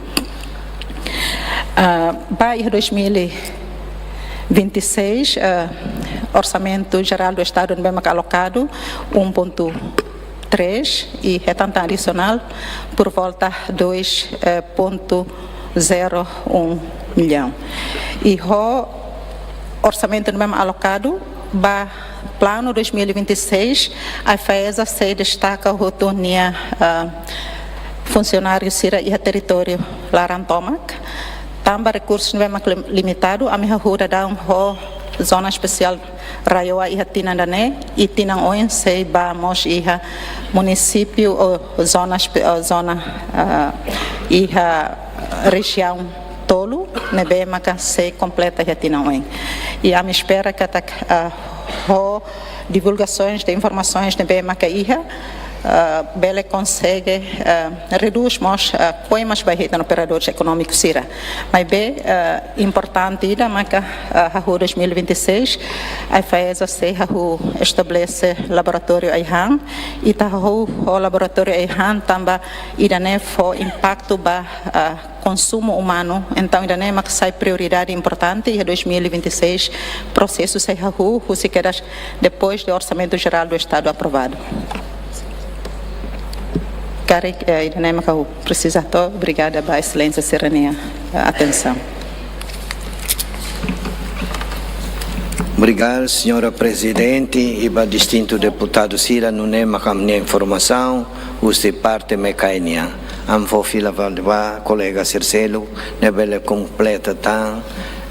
Ah, ba iha dois mil e vinte e seis, ah, Orsamentu Jerál do Estadu ne'ebé mak alokadu um ponto três i hetan tan adisionál por volta dois, eh, ponto zero um milhão. I ho orsamentu ne'ebé mak alokadu ba planu dois mil e vinte e seis, AIFAESA sei destaka hotu nia, ah, funsionáriu sira iha territóriu laran tomak. Tanba rekursu ne'ebé mak lim-, limitadu, ami hahú daudaun ho Zona Espesiál RAEOA iha tinan ida-ne'e, i tinan oin sei ba mós iha munisípiu ou zona espe-, ou zona, ah, iha rejiaun tolu, ne'ebé maka sei kompleta iha tinan oin. I ami espera katak, ah, ho divulgasoens de informasoens ne'ebé maka iha, ah, bele konsege, ah, redús mós, ah, koimas ba hetan operadores ekonómikus sira. Maibé, ah, importante ida maka, ah, hahú dois mil e vinte e seis, AIFAESA sei hahú estabelese laboratóriu ai-han, i ita hahú ho laboratóriu ai-han tanba ida-ne'e fó impaktu ba, ah, konsumu umanu, entaun ida-ne'e mak sai prioridade importante iha dois mil e vinte e seis, prosesu sei hahú, husi kedas depois de Orsamentu Jerál do Estadu aprovadu. Karik, eh, ida-ne'e mak ha'u presiza hato'o, obrigada ba Exelénsia sira-nia, eh, atensaun. Obrigadu, señora Prezidente, i ba distintu deputadu sira, nune'e mak ami-nia informasaun husi parte MECAI nian. Ami fó fila fali ba kolega sira seluk, ne'ebé bele kompleta tan,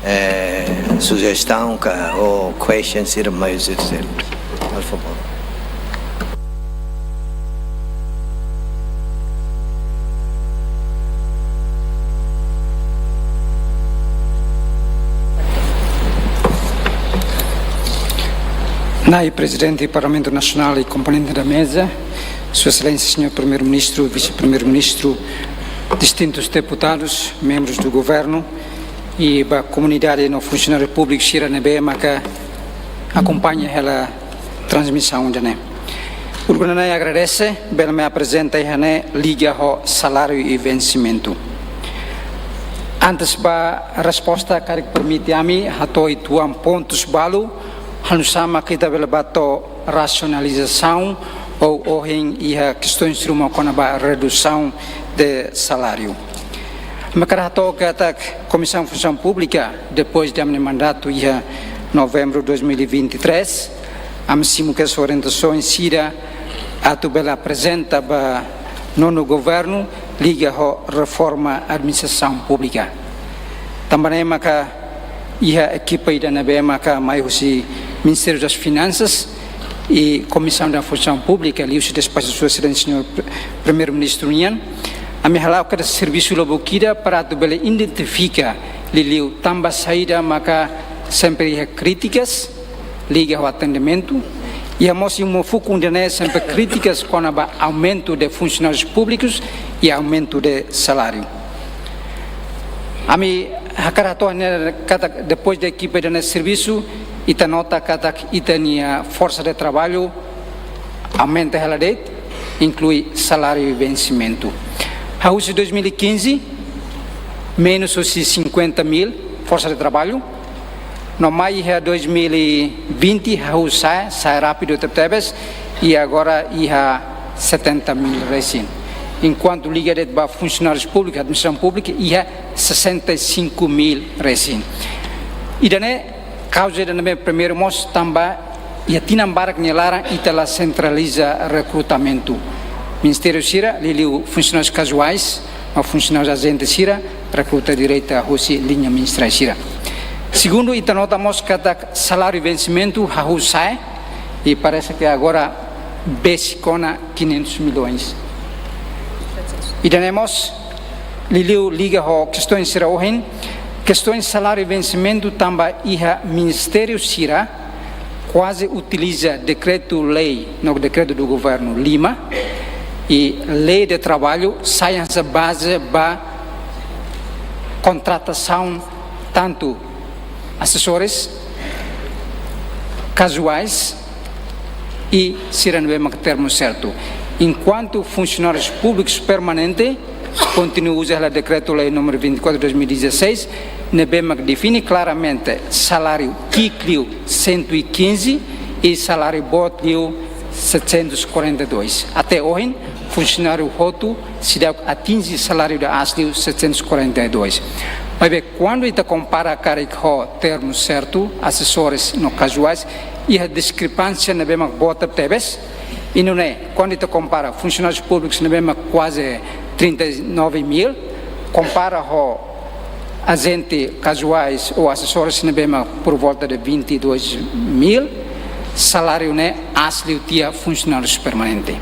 eh, sujestaun ka, ou question sira mai husi seluk. Por favór. Nai Prezidente Parlamentu Nasionál i komponente da meza, Sua Exelénsia Señór Primeiru-Ministru, Vise-Primeiru-Ministru, distintus deputadus, membrus do governu, i ba komunidade no funsionáriu públiku sira ne'ebé maka akompaña hela transmisaun ida-ne'e. Uluk nanain agradese, bele mai aprezenta iha ne'e liga ho saláriu i vensimentu. Antes ba resposta, karik permite ami hato'o uitoan pontus balu, halo nu'usá mak ita bele bá to'o rasionalizasaun ou ohin iha kestoens ruma kona-ba redusaun de saláriu. Ami hakarak hato'o katak Komisaun Funsaun Públika, depois de ami-nia mandatu iha novembru dois mil e vinte e três, ami simu kedas orientasaun sira atu bele aprezenta ba nonu governu liga ho reforma administrasaun públika. Tanba ne'e maka iha ekipa ida ne'ebé maka mai husi Ministériu das Finansas i Komisaun da Funsaun Públika, liuhusi despaxu Sua Exelénsia Señór Pri-, Primeiru-Ministru nian, ami hala'o katak servisu lubuk ida para atu bele identifika liuliu tanba saida maka sempre iha krítikas liga ho atendimentu, iha mós iha uma fukun ida-ne'e sempre krítikas kona-ba aumentu de funsionárius públikus i aumentu de saláriu. Ami hakarak hato'o ne'e katak depois de ekipa ida-ne'e servisu, ita nota katak ita-nia forsa de traballu aumenta hela de'it, inklui saláriu i vensimentu. Hahú husi dois mil e quinze, menus husi cinquenta mil forsa de traballu, no mai iha dois mil e vinte, hahú sa'e, sa'e rápidu tebetebes, i agora iha setenta mil resin. Enkuantu liga de'it ba funsionárius públikus, administrasaun públika, iha sessenta e cinco mil resin. Ida-ne'e, kauza ida-ne'e primeiru mós tanba iha tinan barak nia laran ita la sentraliza rekrutamentu. Ministériu sira, liuliu funsionárius kazuais, no funsionárius ajente sira, rekruta direta husi liña ministeriál sira. Segundu, ita nota mós katak saláriu vensimentu hahú sa'e, i parese ke agora besik ona quinhentos milhões. Ida-ne'e mós, liuliu liga ho kestoens sira ohin, kestoens saláriu vensimentu tanba iha ministériu sira kuaze utiliza dekretu-lei, no dekretu do governu lima, i lei de traballu sai hanesan baze ba kontratasaun tantu asesores, kazuais i sira ne'ebé mak termu sertu. Enkuantu funsionárius públikus permanente, kontinua uza hela dekretu-lei númeru vinte e quatro dois mil e dezasseis, ne'ebé mak define klaramente saláriu ki'ik liu cento e quinze i saláriu boot liu setecentos e quarenta e dois. Até ohin, funsionáriu hotu seidauk atinje saláriu ida aas liu setecentos e quarenta e dois. Maibé, kuandu ita kompara karik ho termu sertu, asesores no kazuais, iha diskrepánsia ne'ebé mak boot tebes. I nune'e, kuandu ita kompara funsionárius públikus ne'ebé mak kuaze trinta e nove mil, kompara ho ajente kazuais ou asesores ne'ebé mak por volta de vinte e dois mil, saláriu ne'e aas liu tiha funsionárius permanente.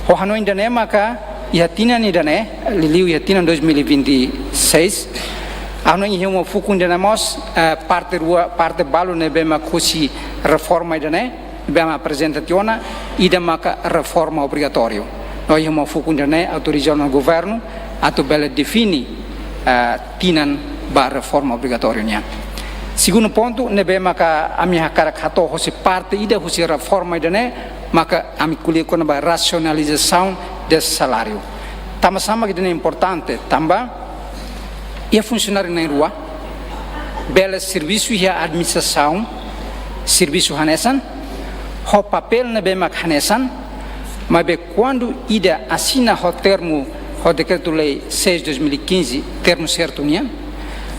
Ho hanoin ida-ne'e maka iha tinan ida-ne'e, liuliu iha tinan dois mil e vinte e seis, hanoin iha uma fukun ida-ne'e mós, eh, parte rua, parte balu ne'ebé mak husi reforma ida-ne'e, ne'ebé ami aprezenta tiha ona, ida maka reforma obrigatóriu. No iha uma fukun ida-ne'e autoriza ona governu atu bele define, eh, tinan ba reforma obrigatóriu nian. Segundu pontu, ne'ebé maka ami hakarak hato'o husi parte ida husi reforma ida-ne'e, maka ami ko'alia kona-ba rasionalizasaun de saláriu. Tanba sá mak ida-ne'e importante, tanba iha funsionáriu na'in-rua bele servisu iha administrasaun, servisu hanesan, ho papél ne'ebé mak hanesan, maibé kuandu ida asina ho termu, ho dekretu-lei seis dois mil e quinze, termu sertu nian,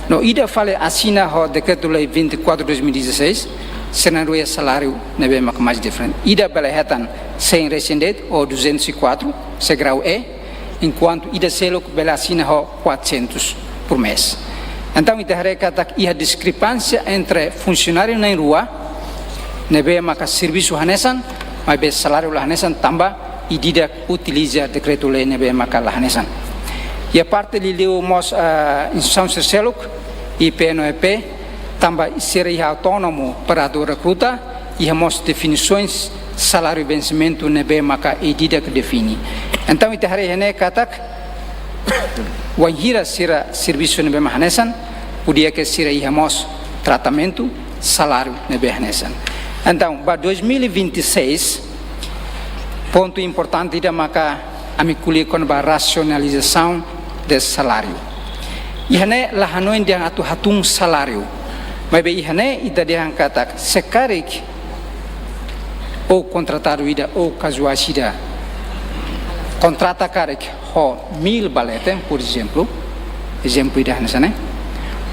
No ida fali asina ho Dekretu-Lei vinte e quatro dois mil e dezasseis, sira na'in-rua iha saláriu ne'ebé maka mais diferente. Ida bele hetan cem reais de'it ou duzentos e quatro, se grau E, enkuantu ida seluk bele asina ho quatrocentos por mês. Entaun, ita haree katak iha diskrepánsia entre funsionáriu na'in-rua ne'ebé maka servisu hanesan, maibé saláriu la hanesan tanba ida-idak utiliza dekretu-lei ne'ebé maka la hanesan. Iha parte liuliu mós, ah, instituisaun sira seluk, I P no E P, tanba sira iha autónomu para atu rekruta, iha mós definisaun saláriu vensimentu ne'ebé maka ida-idak define. Entaun, ita haree iha ne'e katak, wainhira sira servisu ne'ebé maka hanesan, podia ke sira iha mós tratamentu saláriu ne'ebé hanesan. Entaun, ba dois mil e vinte e seis, pontu importante ida maka ami ko'alia kona-ba rasionalizasaun de saláriu. Iha ne'e la hanoin dehan atu hatún saláriu. Maibé iha ne'e ita dehan katak se karik ou kontratadu ida ou kazuál ida kontrata karik ho mil ba leten, por ezemplu, ezemplu ida hanesan ne'e,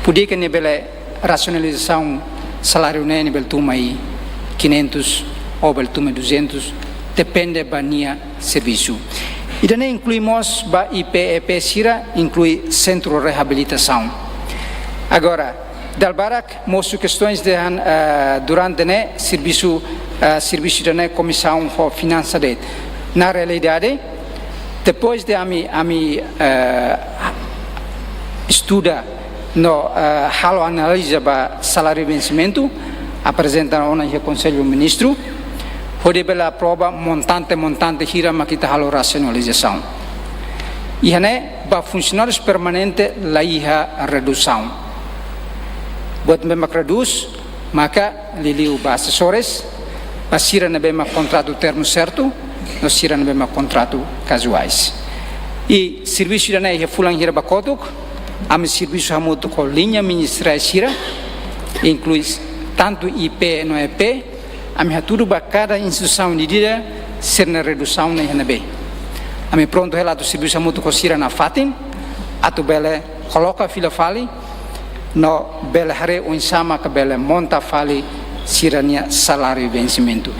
podia ke nia bele rasionalizasaun saláriu ne'e, nia bele tun mai quinhentos ou bele tun mai duzentos, depende ba nia servisu. Ida-ne'e inklui mós ba I P E P sira, inklui sentru reabilitasaun. Agora, dala barak mosu kestaun dehan, eh, durante ne'e servisu, eh, servisu ida-ne'e komisaun ho finansa de'it. Na realidade, depois de ami, ami, eh, estuda no, eh, halo analiza ba saláriu vensimentu, aprezenta ona iha Konsellu Ministru, hodi bele aprova montante, montante hira maka ita halo rasionalizasaun. Iha ne'e ba funsionáriu permanente la iha redusaun. Buat ne'ebé maka redús, maka liuliu ba asesores, ba sira ne'ebé maka kontratu termu sertu, no sira ne'ebé maka kontratu kazuál. I servisu ida-ne'e iha fulan hira ba kotuk, ami servisu hamutuk ho liña ministeriál sira, inklui tantu I P no E P, ami hatudu ba kada instituisaun ida-idak sira-nia redusaun ne'e iha ne'ebé. Ami prontu hela atu servisu hamutuk ho sira nafatin, atu bele koloka fila fali, no bele haree oinsá maka bele monta fali sira-nia saláriu vensimentu.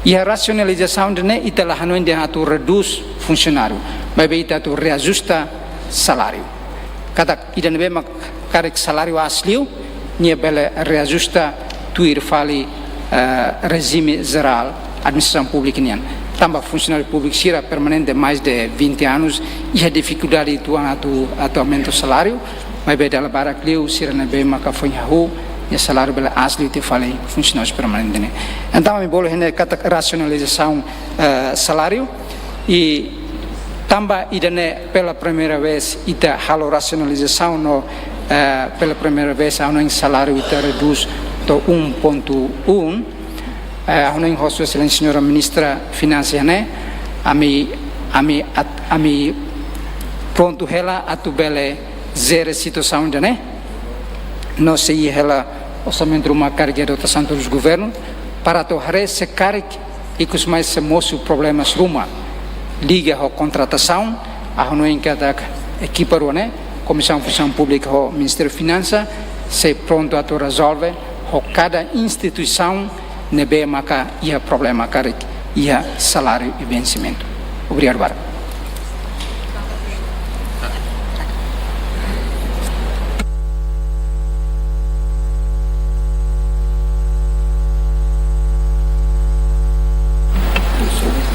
Iha rasionalizasaun ida-ne'e ita la hanoin dehan atu redús funsionáriu, maibé ita atu reajusta saláriu. Katak ida ne'ebé maka karik saláriu aas liu, nia bele reajusta tuir fali, eh, rejime jerál administrasaun públika nian. Tanba funsionáriu públiku sira permanente mais de vinte anos, iha difikuldade atu, atu, atu aumenta saláriu, maibé dala barak liu sira ne'ebé maka foin hahú, nia saláriu bele aas liu tiha fali funsionáriu permanente ne'e. Entaun, ami bolu iha ne'e katak rasionalizasaun, eh, saláriu, i tanba ida-ne'e pela primeira vez ita halo rasionalizasaun no, eh, pela primeira vez ha'u hanoin saláriu ita redús to'o um ponto um. Eh, ha'u hanoin ho Sua Exelénsia Señora Ministra Finansa ne'e, ami, ami, at-, ami prontu hela atu bele jere situasaun ida-ne'e. No sei hela orsamentu ruma karik iha dotasaun tuir governu, para atu haree se karik ikus mai sei mosu problemas ruma liga ho kontratasaun, ha'u hanoin katak ekipa rua ne'e, Komisaun Funsaun Públika ho Ministériu Finansa, sei prontu atu rezolve ho kada instituisaun ne'ebé maka iha problema karik iha saláriu i vensimentu. Obrigadu barak.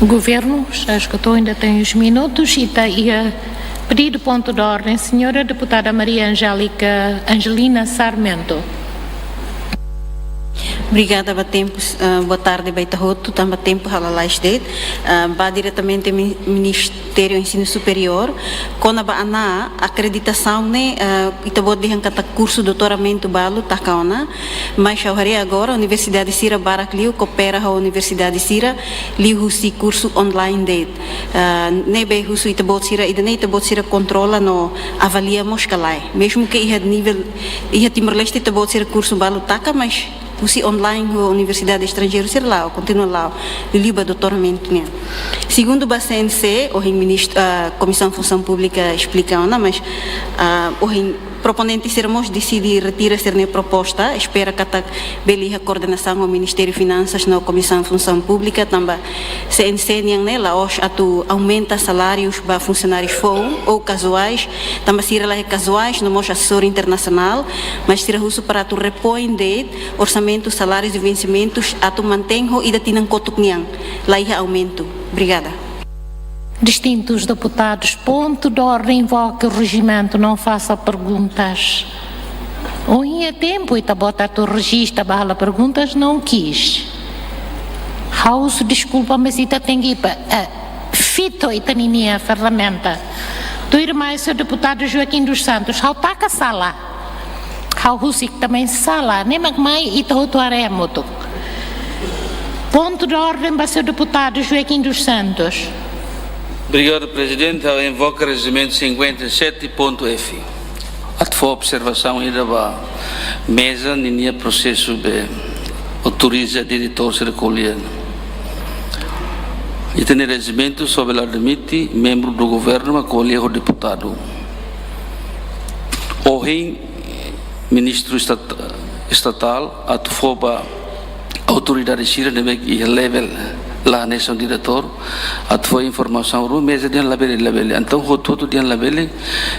Governo, já escutou, ainda tem uns minutos e tá aí, eh, pedido ponto de ordem, senhora deputada Maria Angélica, Angelina Sarmento. Obrigada ba tempu, ah, boa tarde ba ita hotu, tanba tempu halo lalais de'it, ah, ba diretamente mi-, Ministériu Ensinu Superiór, kona-ba ona akreditasaun ne'e, ah, ita-boot dehan katak kursu doutoramentu balu taka ona, mas ha'u haree agora universidade sira barak liu koopera ho universidade sira liuhusi kursu online de'it. Ah, ne'ebé husu ita-boot sira, ida-ne'e ita-boot sira kontrola no avalia mós ka lae. Mezmu ke iha nivel, iha Timor-Leste ita-boot sira kursu balu taka, mas husi online ho universidade estranjeiru sira la'o, kontinua la'o, liuliu ba doutoramentu nian. Segundu ba C N C, ohin minist-, ah, Komisaun Funsaun Públika esplika ona, mas, ah, ohin Proponente sira mós deside retira sira-nia proposta, espera katak bele iha koordenasaun ho Ministériu Finansas no Komisaun Funsaun Públika, tanba C N C nian ne'e la'ós atu aumenta salárius ba funsionárius foun ou kazuais, tanba sira la iha kazuais no mós asesór internasionál, mas sira husu para atu repoin de'it orsamentu, salárius i vensimentus atu mantein ho ida tinan kotuk nian, la iha aumentu. Obrigada. Distintos deputados, ponto de ordem, invoque o regimento, não faça perguntas. Ohin iha tempu ita-boot atu rejista ba halo perguntas, não quis. Ha'u husu deskulpa, mas ita tenke ba, eh, fito ita ninia ferramenta. Tuirmai, señór deputadu Joaquim dos Santos, ha'u taka sala. Ha'u husik tanba sala, ne'e mak mai ita hotu haree hamutuk. Ponto de ordem ba señór deputadu Joaquim dos Santos. Obrigadu, Prezidente. Ha'u invoka rejimentu cinquenta e sete ponto F. Atu fó observasaun ida ba meza ninia prosesu be autoriza diretór sira ko'alia. Ita-nia rejimentu só bele admite membru do governu mak ko'alia ho deputadu. Ohin, ministru estat-, estatál atu fó ba autoridade sira ne'ebé iha level la hanesan diretór, atu fó informasaun ruma, meza dehan labele, labele. Entaun, hotu-hotu dehan labele.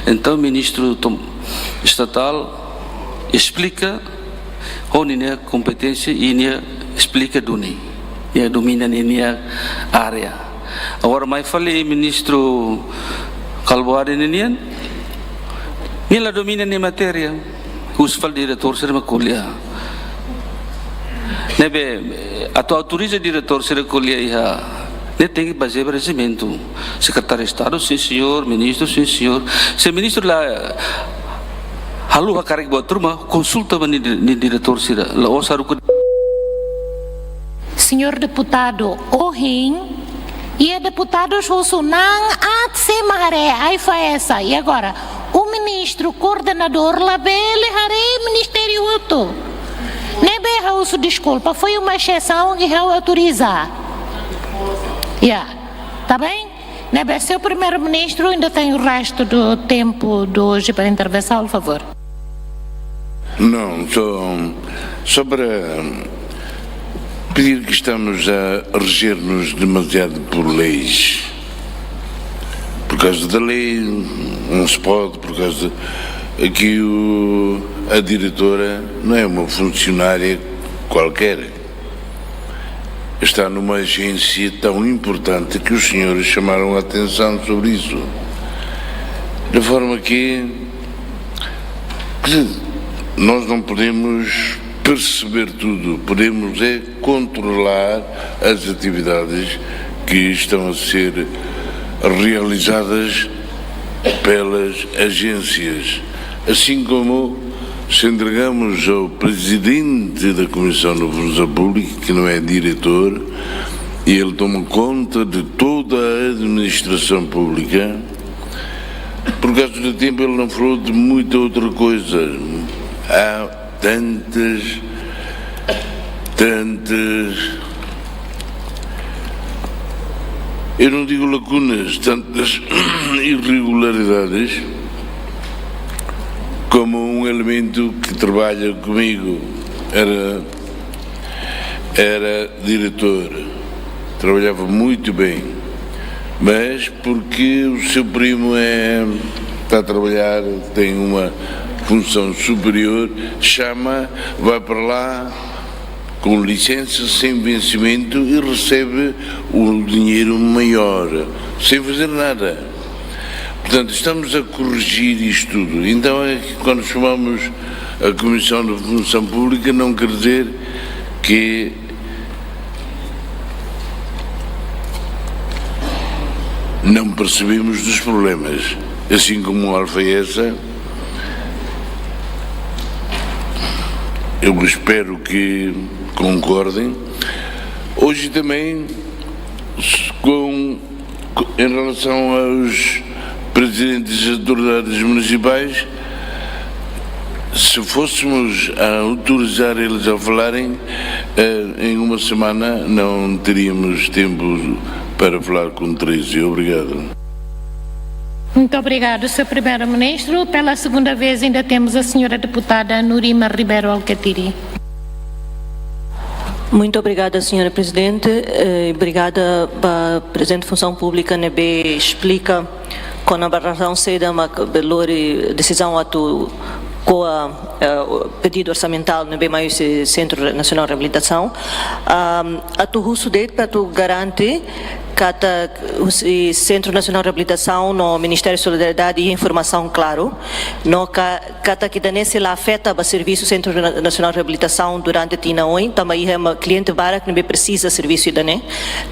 Entaun, ministru tom-, estatál esplika ho ninia kompeténsia i nia esplika duni. Nia domina ninia área. Agora mai fali ministru Kalbuadi ninian, nia la domina nia matéria. Husu fali diretór sira mak ko'alia. Ne'ebé, atu autoriza diretór sira ko'alia iha, ne'e tenke bazeia ba rejimentu. Sekretáriu Estadu, sim señór, ministru, sim señór. Se ministru la halo hakarak buat ruma, konsulta ba nia di-, nia diretór sira. La'ós haruka. Señór deputadu, ohin iha deputadus husu na'an aat sé mak haree, AIFAESA. I agora, o ministru koordenadór labele haree ministériu hotu. Ne'ebé ha'u husu deskulpa, foi uma exceção que ha'u autoriza. Ya, tá bem? Ne'ebé, señór Primeiru-Ministru, ainda tem o resto do tempo de hoje para intervenção, por favor. Não, só, só para pedir que estamos a reger-nos demasiado por leis. Por causa da lei, não se pode, por causa de, aqui o, a diretora não é uma funcionária qualquer. Está numa agência tão importante que os senhores chamaram a atenção sobre isso. De forma que, que nós não podemos perceber tudo, podemos é controlar as atividades que estão a ser realizadas pelas agências, assim como se entregamos ao presidente da Comissão da Função Pública, que não é diretor, e ele toma conta de toda a administração pública. Por causa do tempo, ele não falou de muita outra coisa. Há tantas, tantas, eu não digo lacunas, tantas irregularidades, como um elemento que trabalha comigo era, era diretor, trabalhava muito bem, mas porque o seu primo é, está a trabalhar, tem uma função superior, chama, vai para lá, com licença, sem vencimento e recebe o dinheiro maior, sem fazer nada. Portanto, estamos a corrigir isto tudo. Então, é que quando chamamos a Comissão de Função Pública, não quer dizer que não percebemos dos problemas. Assim como o AIFAESA, eu espero que concordem. Hoje também, com, em relação aos presidentes das autoridades municipais, se fôssemos a autorizar eles a falarem, eh, em uma semana não teríamos tempo para falar com treze. Obrigado. Muito obrigado, senhor Primeiro-Ministro. Pela segunda vez, ainda temos a senhora deputada Nurima Ribeiro Alkatiri. Muito obrigada, senhora Presidente. Eh, obrigada ba Prezidente Funsaun Públika ne'ebé esplika kona-ba razaun saida mak lori desizaun atu ko'a, eh, o pedidu orsamentál ne'ebé mai husi Sentru Nasionál Reabilitasaun. Am, atu husu de'it para atu garante katak husi Sentru Nasionál Reabilitasaun no Ministériu Solidariedade iha informasaun klaru, no ka-, katak ida-ne'e sei la afeta ba servisu Sentru Na-, Nasionál Reabilitasaun durante tinan oin, tanba iha ema kliente barak ne'ebé presiza servisu ida-ne'e.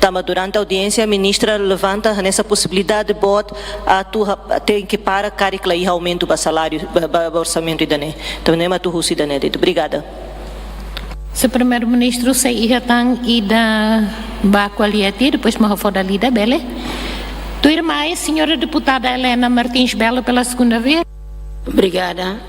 Tanba durante audiénsia, ministra levanta hanesan posibilidade boot atu ha-, tenke para karik la iha aumentu ba saláriu, ba, ba, ba orsamentu ida-ne'e. Tanba ne'e mak atu husu ida-ne'e de'it. Obrigada. Senhor Primeiro-Ministro, se iha tan ida ba ko'alia tiha, depois mak ha'u fó dala ida, bele? Tuirmai, senhora deputada Helena Martins Belo pela segunda vez. Obrigada.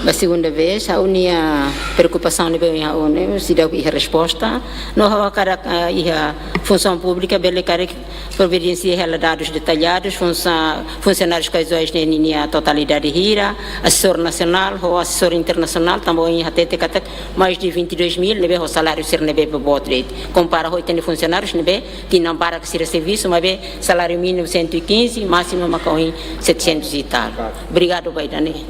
Ba segunda vez, ha'u-nia preokupasaun ne'ebé ha'u ne'e, seidauk iha resposta. No ha'u hakarak, ah, iha Funsaun Públika, bele karik providensia hela dadus detalladu, funsa-, funsionárius kazuais ne'e ninia totalidade hira, asesór nasionál, ho asesór internasionál, tanba ohin hatete katak mais de vinte e dois mil, ne'ebé ho saláriu sira ne'ebé boboot de'it. Kompara ho ita-nia funsionárius ne'ebé tinan barak sira servisu, maibé saláriu mínimu cento e quinze, másimu maka ohin setecentos e tal. Obrigadu ba ida-ne'e.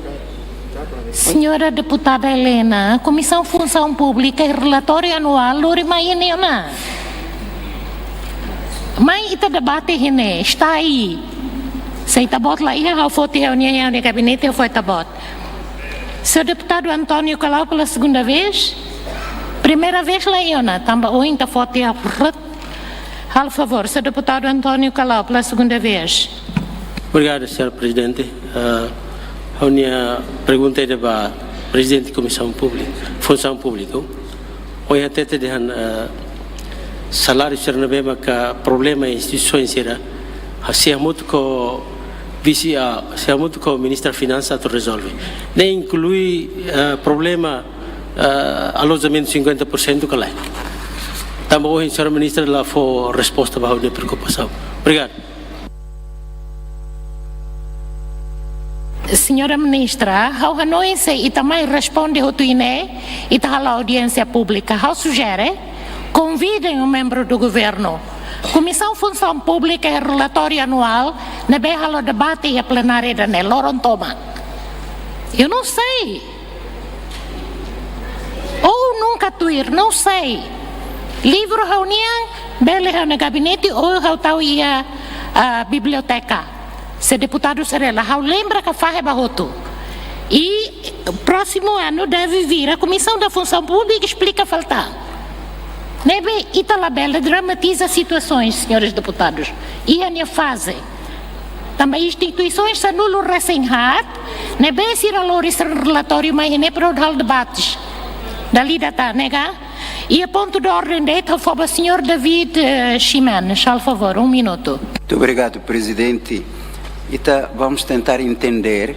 Senhora Deputada Helena, Komisaun Funsaun Públika, relatóriu anuál, lori mai iha ne'e ona. Mai ita debate iha ne'e, está aí. Se Ita-Boot la iha, ha'u foti ha'u-nia, ha'u-nia gabinete, ha'u foti Ita-Boot. Senhor Deputado António Calau pela segunda vez. Primeira vez la iha ona, tanba ohin ita foti iha rut. Halo favór, senhor Deputado António Calau pela segunda vez. Obrigadu, senhora Prezidente. Ah, ha'u-nia pergunta ida ba Prezidente Komisaun Públika, Funsaun Públika. Ohin hatete dehan, ah, saláriu sira ne'ebé maka problema instituisaun sira, ah, sei hamutuk ho visi, ah, sei hamutuk ho Ministra Finansa atu rezolve. Ne'e inklui, ah, problema, ah, alojamentu cinquenta por cento ka lae? Tanba ohin senhora Ministra la fó resposta ba ha'u-nia preokupasaun. Obrigadu. Senhora Ministra, ha'u hanoin se ita mai responde hotu iha ne'e, ita halo audiénsia públika. Ha'u sujere, konvidem um membro do governo. Komisaun Funsaun Públika iha relatóriu anuál ne'ebé halo debate iha plenária ida-ne'e loron tomak. Eu não sei. Ou nunka tuir, não sei. Livru ha'u-nian, bele ha'u-nia gabinete, ou ha'u tau iha, ah, biblioteka. Se deputadu sira hela, ha'u lembra ka fahe ba hotu. E próximo ano deve vir a Comissão da Função Pública esplika fali tan. Ne'ebé ita labele dramatiza situasaun, senhores deputados. Iha nia faze. Tanba instituisaun sanulu-resin-haat, ne'ebé sira lori sira-nia relatóriu mai iha ne'e para halo debate. Dala ida tan, ne'e ka? E ponto de ordem de'it, ha'u fó ba senhor David, eh, Ximenes, halo favór, um minuto. Muito obrigado, Presidente. Ita, vamos tentar entender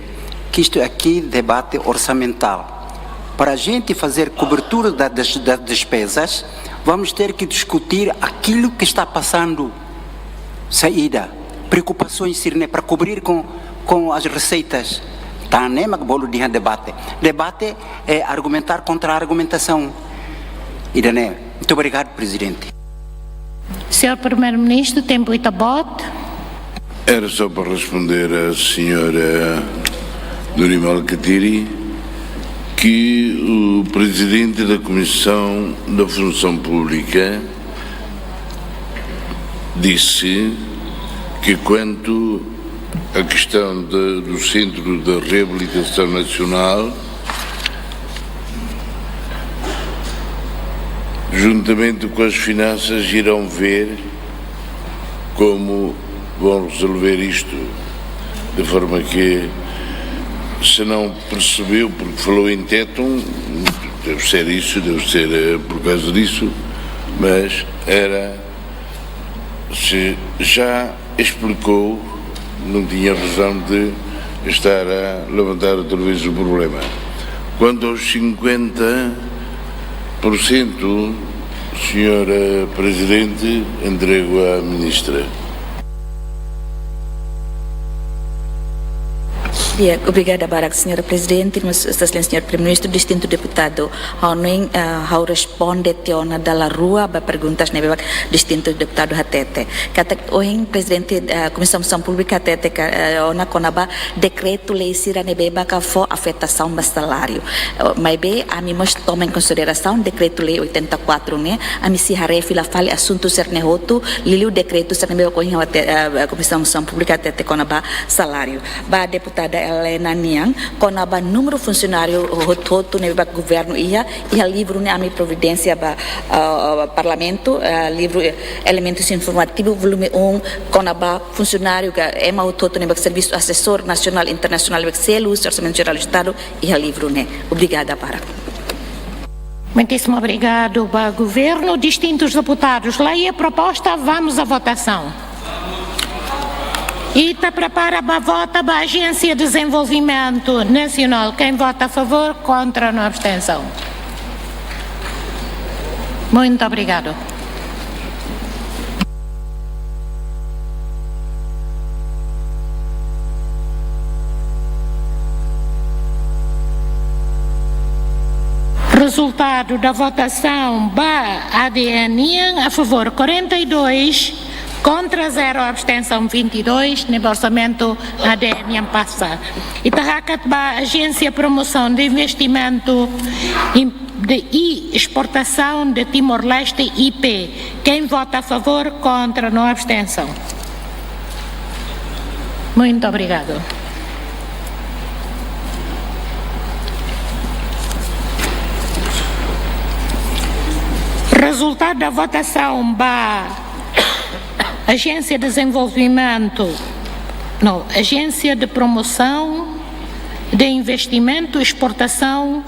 que isto aqui é debate orçamental. Para a gente fazer cobertura da, das, das despesas, vamos ter que discutir aquilo que está passando saida, preokupasaun sira-ne'e para cobrir com, com as receitas. Tan ne'e mak bolu dehan debate. Debate é argumentar contra argumentação. Ida-ne'e. Muito obrigado, Presidente. Senhor Primeiro-Ministro, tempu Ita-Boot. Era só para responder à senhora Nurima Alkatiri que o presidente da Comissão da Função Pública disse que, quanto à questão de, do Centro de Reabilitação Nacional, juntamente com as finanças, irão ver como vão resolver isto, de forma que, se não percebeu, porque falou em teto, deve ser isso, deve ser, eh, por causa disso, mas era, se já explicou, não tinha razão de estar a levantar outra vez o problema. Quanto aos cinquenta por cento, senhora Presidente, entrego à Ministra. Ya, obrigada barak, Señora Prezidente, mas, Exelénsia Señór Primeiru-Ministru, distintu deputadu. Ha'u hanoin, eh, ha'u responde tiha ona dala rua ba perguntas ne'ebé distintu deputadu hatete. Katak ohin Prezidente, eh, Komisaun Funsaun Públika hatete ka, eh, ona kona-ba dekretu-lei sira ne'ebé ka fó afetasaun ba saláriu. Eh, maibé ami mós toma em konsiderasaun dekretu-lei oitenta e quatro ne'e, ami sei haree fila fali asuntu sira-ne'e hotu, liuliu dekretu sira ne'ebé ohin ha'u hate-, eh, Komisaun Funsaun Públika hatete kona-ba saláriu. Ba deputada Helena nian, kona-ba númeru funsionáriu hotu-hotu ne'ebé governu iha, iha livru ne'e ami providénsia ba, ah, Parlamentu, ah, livru, eh, elementus informativus, volume um, kona-ba funsionáriu ka ema hotu-hotu ne'ebé servisu asesór nasionál, internasionál, ne'ebé selu husi Orsamentu Jerál Estadu, iha livru ne'e. Obrigada barak. Muitíssimo obrigado ba governu. Distintus deputadus, la iha proposta, vamos à votação. Ita prepara ba vota ba Agência de Desenvolvimento Nacional. Quem vota a favor, contra, no abstensaun. Muito obrigado. Resultadu da votasaun ba A D N nian, a favór quarenta e dois, kontra zero, abstensaun vinte e dois, ne'ebé orsamentu A D N nian pasa. Ita hakat ba Agência Promoção de Investimento em de, e Exportação de Timor-Leste, I P. Quem vota a favor, contra, no abstensaun. Muito obrigado. Resultadu da votasaun ba Agência de Desenvolvimento, não, Agência de Promoção de Investimento e Exportação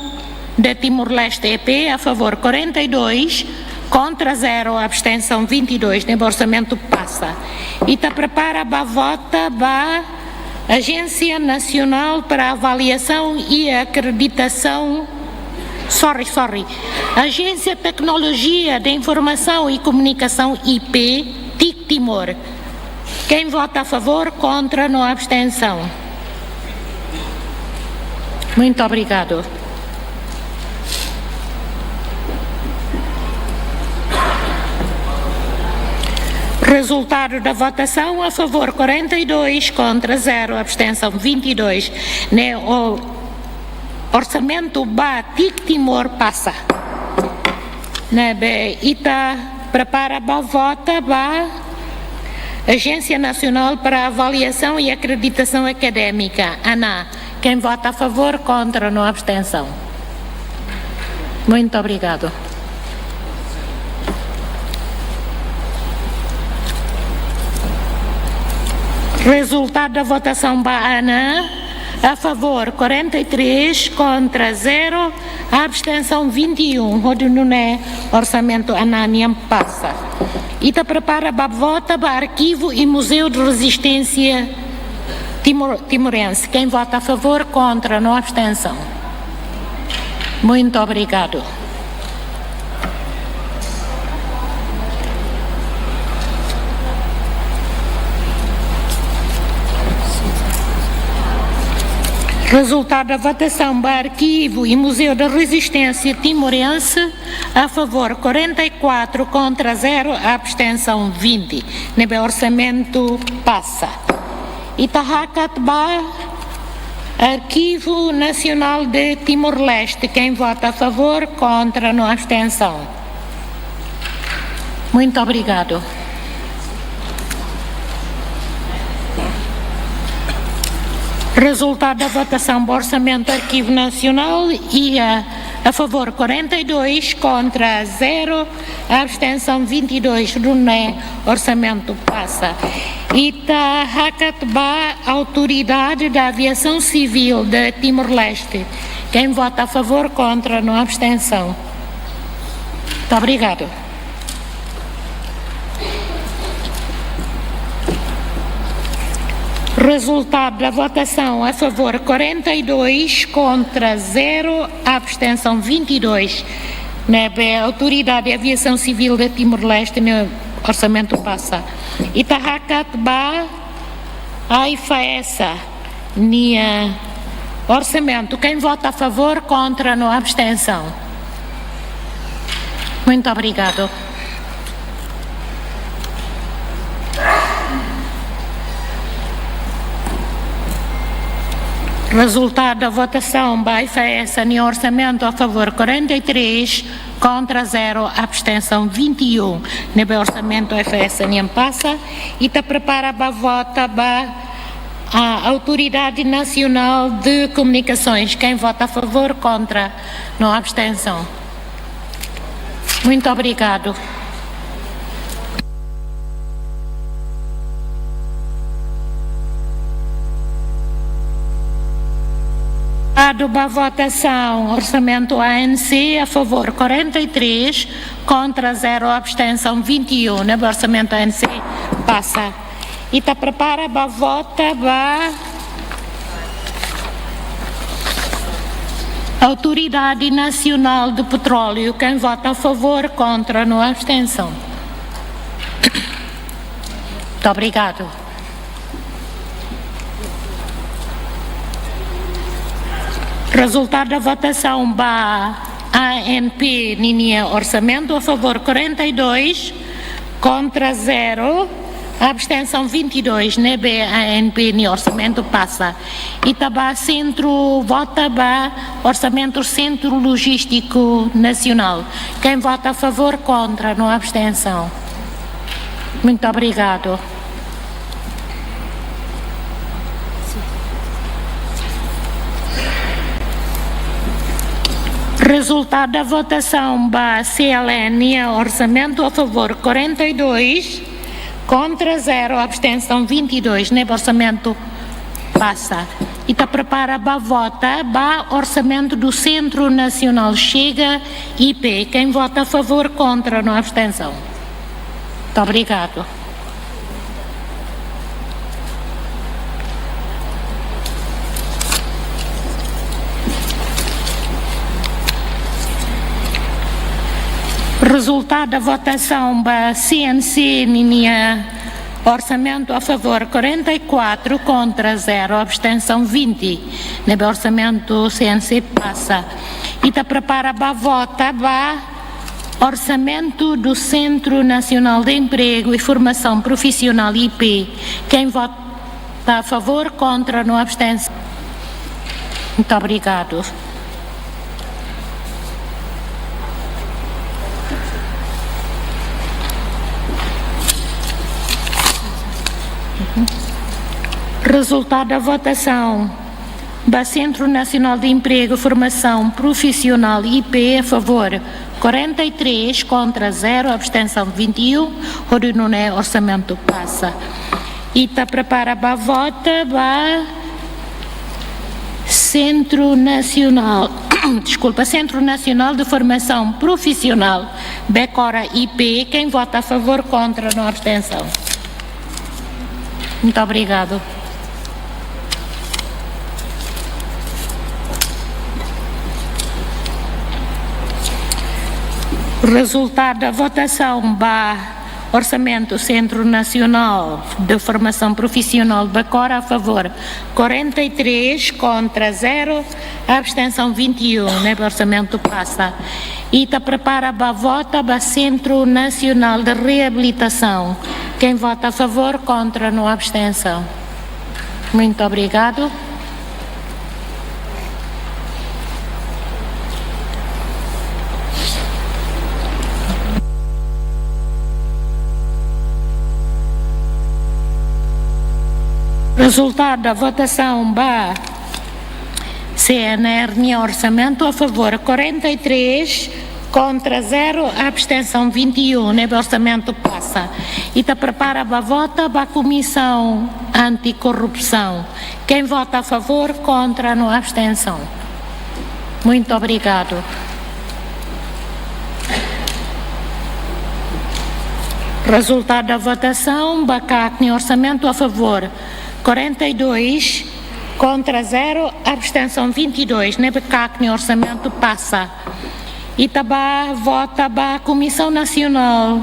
de Timor-Leste, E P, a favór quarenta e dois, kontra zero, abstensaun vinte e dois, ne'ebé orsamentu pasa. Ita prepara ba vota ba Agência Nacional para Avaliação e Acreditação, sorry, sorry, Agência Tecnologia de Informação e Comunicação, I P, TIC Timor. Quem vota a favor, kontra, no abstensaun. Muito obrigado. Resultadu da votasaun, a favór quarenta e dois, kontra zero, abstensaun vinte e dois. Ne'e o orsamentu ba TIC Timor pasa. Ne'ebé ita prepara ba vota ba Agência Nacional para Avaliação e Acreditação Académica, ANAAA. Quem vota a favór, kontra, no abstensaun. Muito obrigado. Resultadu da votasaun ba ANAAA, a favór quarenta e três, kontra zero, abstensaun vinte e um, hodi nune'e orsamentu ANAAA nian pasa. Ita prepara ba vota ba Arquivo e Museu de Resistência Timor-, Timorense. Quem vota a favór, kontra, no abstensaun. Muito obrigado. Resultadu da votasaun ba Arquivo e Museu da Resistência Timorense, a favór quarenta e quatro, kontra zero, abstensaun vinte. Ne'ebé orsamentu pasa. Ita hakat ba Arquivo Nacional de Timor-Leste. Quem vota a favór, kontra, no abstensaun. Muito obrigado. Resultadu da votasaun ba orsamentu Arquivo Nacional, iha, a favór quarenta e dois, kontra zero, abstensaun vinte e dois, nune'e orsamentu pasa. Ita hakat ba Autoridade da Aviação Civil de Timor-Leste. Quem vota a favór, kontra, no abstensaun. Muito obrigado. Resultadu da votasaun, a favór quarenta e dois, kontra zero, abstensaun vinte e dois. Ne'ebé Autoridade de Aviação Civil de Timor-Leste, ne'e orsamentu pasa. Ita hakat ba AIFAESA. nia orsamentu. Quem vota a favor, contra, no abstenção. Muito obrigado. Resultado da votação: ba F A S nia orsamentu, a favor quarenta e três, contra zero, abstenção vinte e um. Ne'ebé orsamentu F A S nian pasa. Ita prepara ba vota ba Autoridade Nacional de Comunicações. Quem vota a favor, contra, no abstenção. Muito obrigado. Dado ba votação, orsamentu A N C, a favor quarenta e três, contra zero, abstenção vinte e um. Ne'ebé orsamentu A N C pasa. Ita prepara ba vota ba Autoridade Nacional de Petróleo. Quem vota a favor, contra, no abstenção. Muito obrigado. Resultado da votação: ba A N P ninia orsamentu, a favor quarenta e dois, contra zero, abstenção vinte e dois. Ne'ebé A N P nia orsamentu pasa. Ita ba Centro, vota ba orsamentu Centro Logístico Nacional. Quem vota a favor, contra, no abstenção. Muito obrigado. Resultado da votação: ba C L N nia orsamentu, a favor quarenta e dois, contra zero, abstenção vinte e dois. Ne'ebé orsamentu pasa. Ita prepara ba vota ba orsamentu do Centro Nacional Chega I P. Quem vota a favor, contra, no abstenção. Muito obrigado. Resultado da votação: ba C N C ninia orsamentu, a favor quarenta e quatro, contra zero, abstenção vinte. Ne'ebé orsamentu C N C pasa. Ita prepara ba vota ba orsamentu do Centro Nacional de Emprego e Formação Profissional, I P. Quem vota a favor, contra, no abstenção. Muito obrigado. Resultado da votação: ba Centro Nacional de Emprego e Formação Profissional, I P, a favor quarenta e três, contra zero, abstenção vinte e um. Hodi nune'e orsamentu pasa. Ita prepara ba vota ba Centro Nacional, desculpa, Centro Nacional de Formação Profissional, Becora, I P. Quem vota a favor, contra, no abstenção. Muito obrigado. Resultado da votação ba orsamentu Centro Nacional de Formação Profissional, Becora, a favor quarenta e três, contra zero, abstenção vinte e um. Ne'ebé orsamentu pasa. Ita prepara ba vota ba Centro Nacional de Reabilitação. Quem vota a favor, contra, no abstenção. Muito obrigado. Resultado da votação ba C N R nia orsamentu, a favor quarenta e três, contra zero, abstenção vinte e um. Ne'ebé orsamentu pasa. Ita prepara ba vota ba Comissão Anticorrupção. Quem vota a favor, contra, no abstenção. Muito obrigado. Resultado da votação: ba CAC nia orsamentu, a favor quarenta e dois, contra zero, abstenção vinte e dois. Ne'ebé CAC nia orsamentu pasa. Ita ba vota ba Comissão Nacional,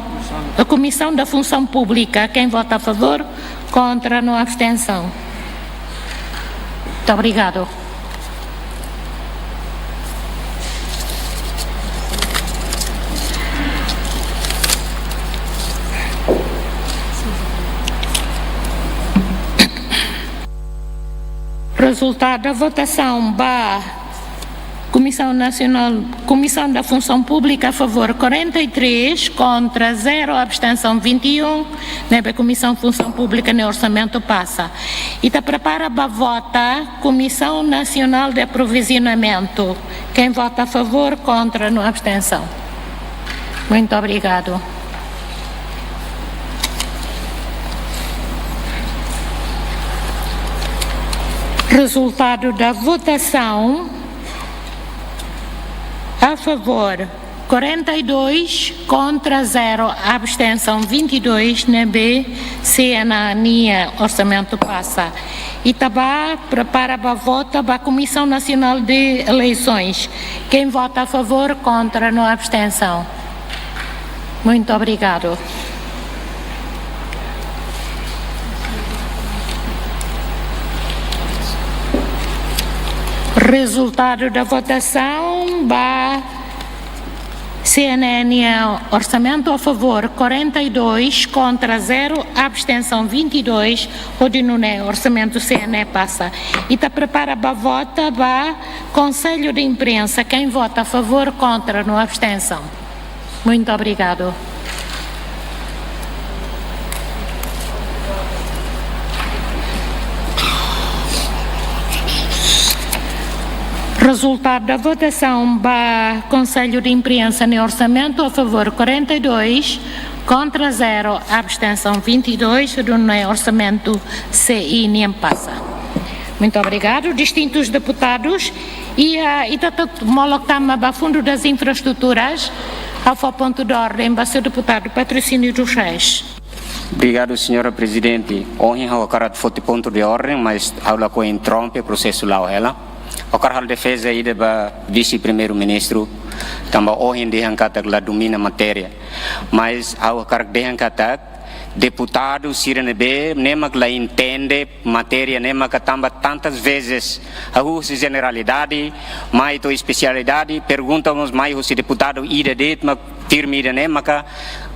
a Comissão da Função Pública. Quem vota a favor, contra, no abstenção. Muito obrigado. Resultado da votação ba Comissão Nacional, Comissão da Função Pública, a favor quarenta e três, contra zero, abstenção vinte e um, ne'ebé Comissão Função Pública nia orsamentu pasa. Ita prepara ba vota Comissão Nacional de Aprovisionamento. Quem vota a favor, contra, no abstenção. Muito obrigado. Resultado da votação: a favor quarenta e dois, contra zero, abstenção vinte e dois, ne'ebé C N A nia orsamentu pasa. Ita bá prepara ba vota ba Comissão Nacional de Eleições. Quem vota a favor, contra, no abstenção. Muito obrigado. Resultado da votação ba C N A nia orsamentu: a favor quarenta e dois, contra zero, abstenção vinte e dois, hodi nune'e orsamentu C N A pasa. Ita prepara ba vota ba Conselho de Imprensa. Quem vota a favor, contra, no abstenção. Muito obrigado. Resultado da votação ba Conselho de Imprensa nia orsamentu: a favor quarenta e dois, contra zero, abstenção vinte e dois, hodi nune'e orsamentu C I nian pasa. Muito obrigado, distintos deputados. E, ah, ita atu molok tama ba Fundo das Infraestruturas, ha'u fó pontu de orden ba señór deputadu Patrocínio dos Reis. Obrigadu, señora Prezidente. Ohin ha'u hakarak foti pontu de orden, mas ha'u lakohi interrompe, prosesu la'o hela. Ha'u hakarak halo defeza ida ba Vise-Primeiru-Ministru, tanba ohin dehan katak la domina matéria. Mas ha'u hakarak dehan katak deputadu sira ne'ebé ne'e mak la entende matéria ne'e maka tanba tantas vezes hahú husi jeneralidade mai to'o espesialidade, pergunta mós mai husi deputadu ida de'it mak firme ida ne'e maka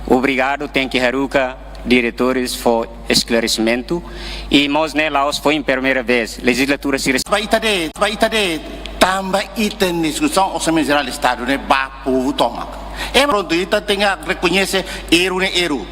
obrigadu tenke haruka diretores fó esklaresimentu. I mós ne'e la'ós foin primeira vez, lejizlatura sira. Ba ita de'it, ba ita de'it, tanba ita-nia diskusaun Orsamentu Jerál Estadu ne'e ba povu tomak. E prontu, ita tenke rekoñese erru ne'e erru.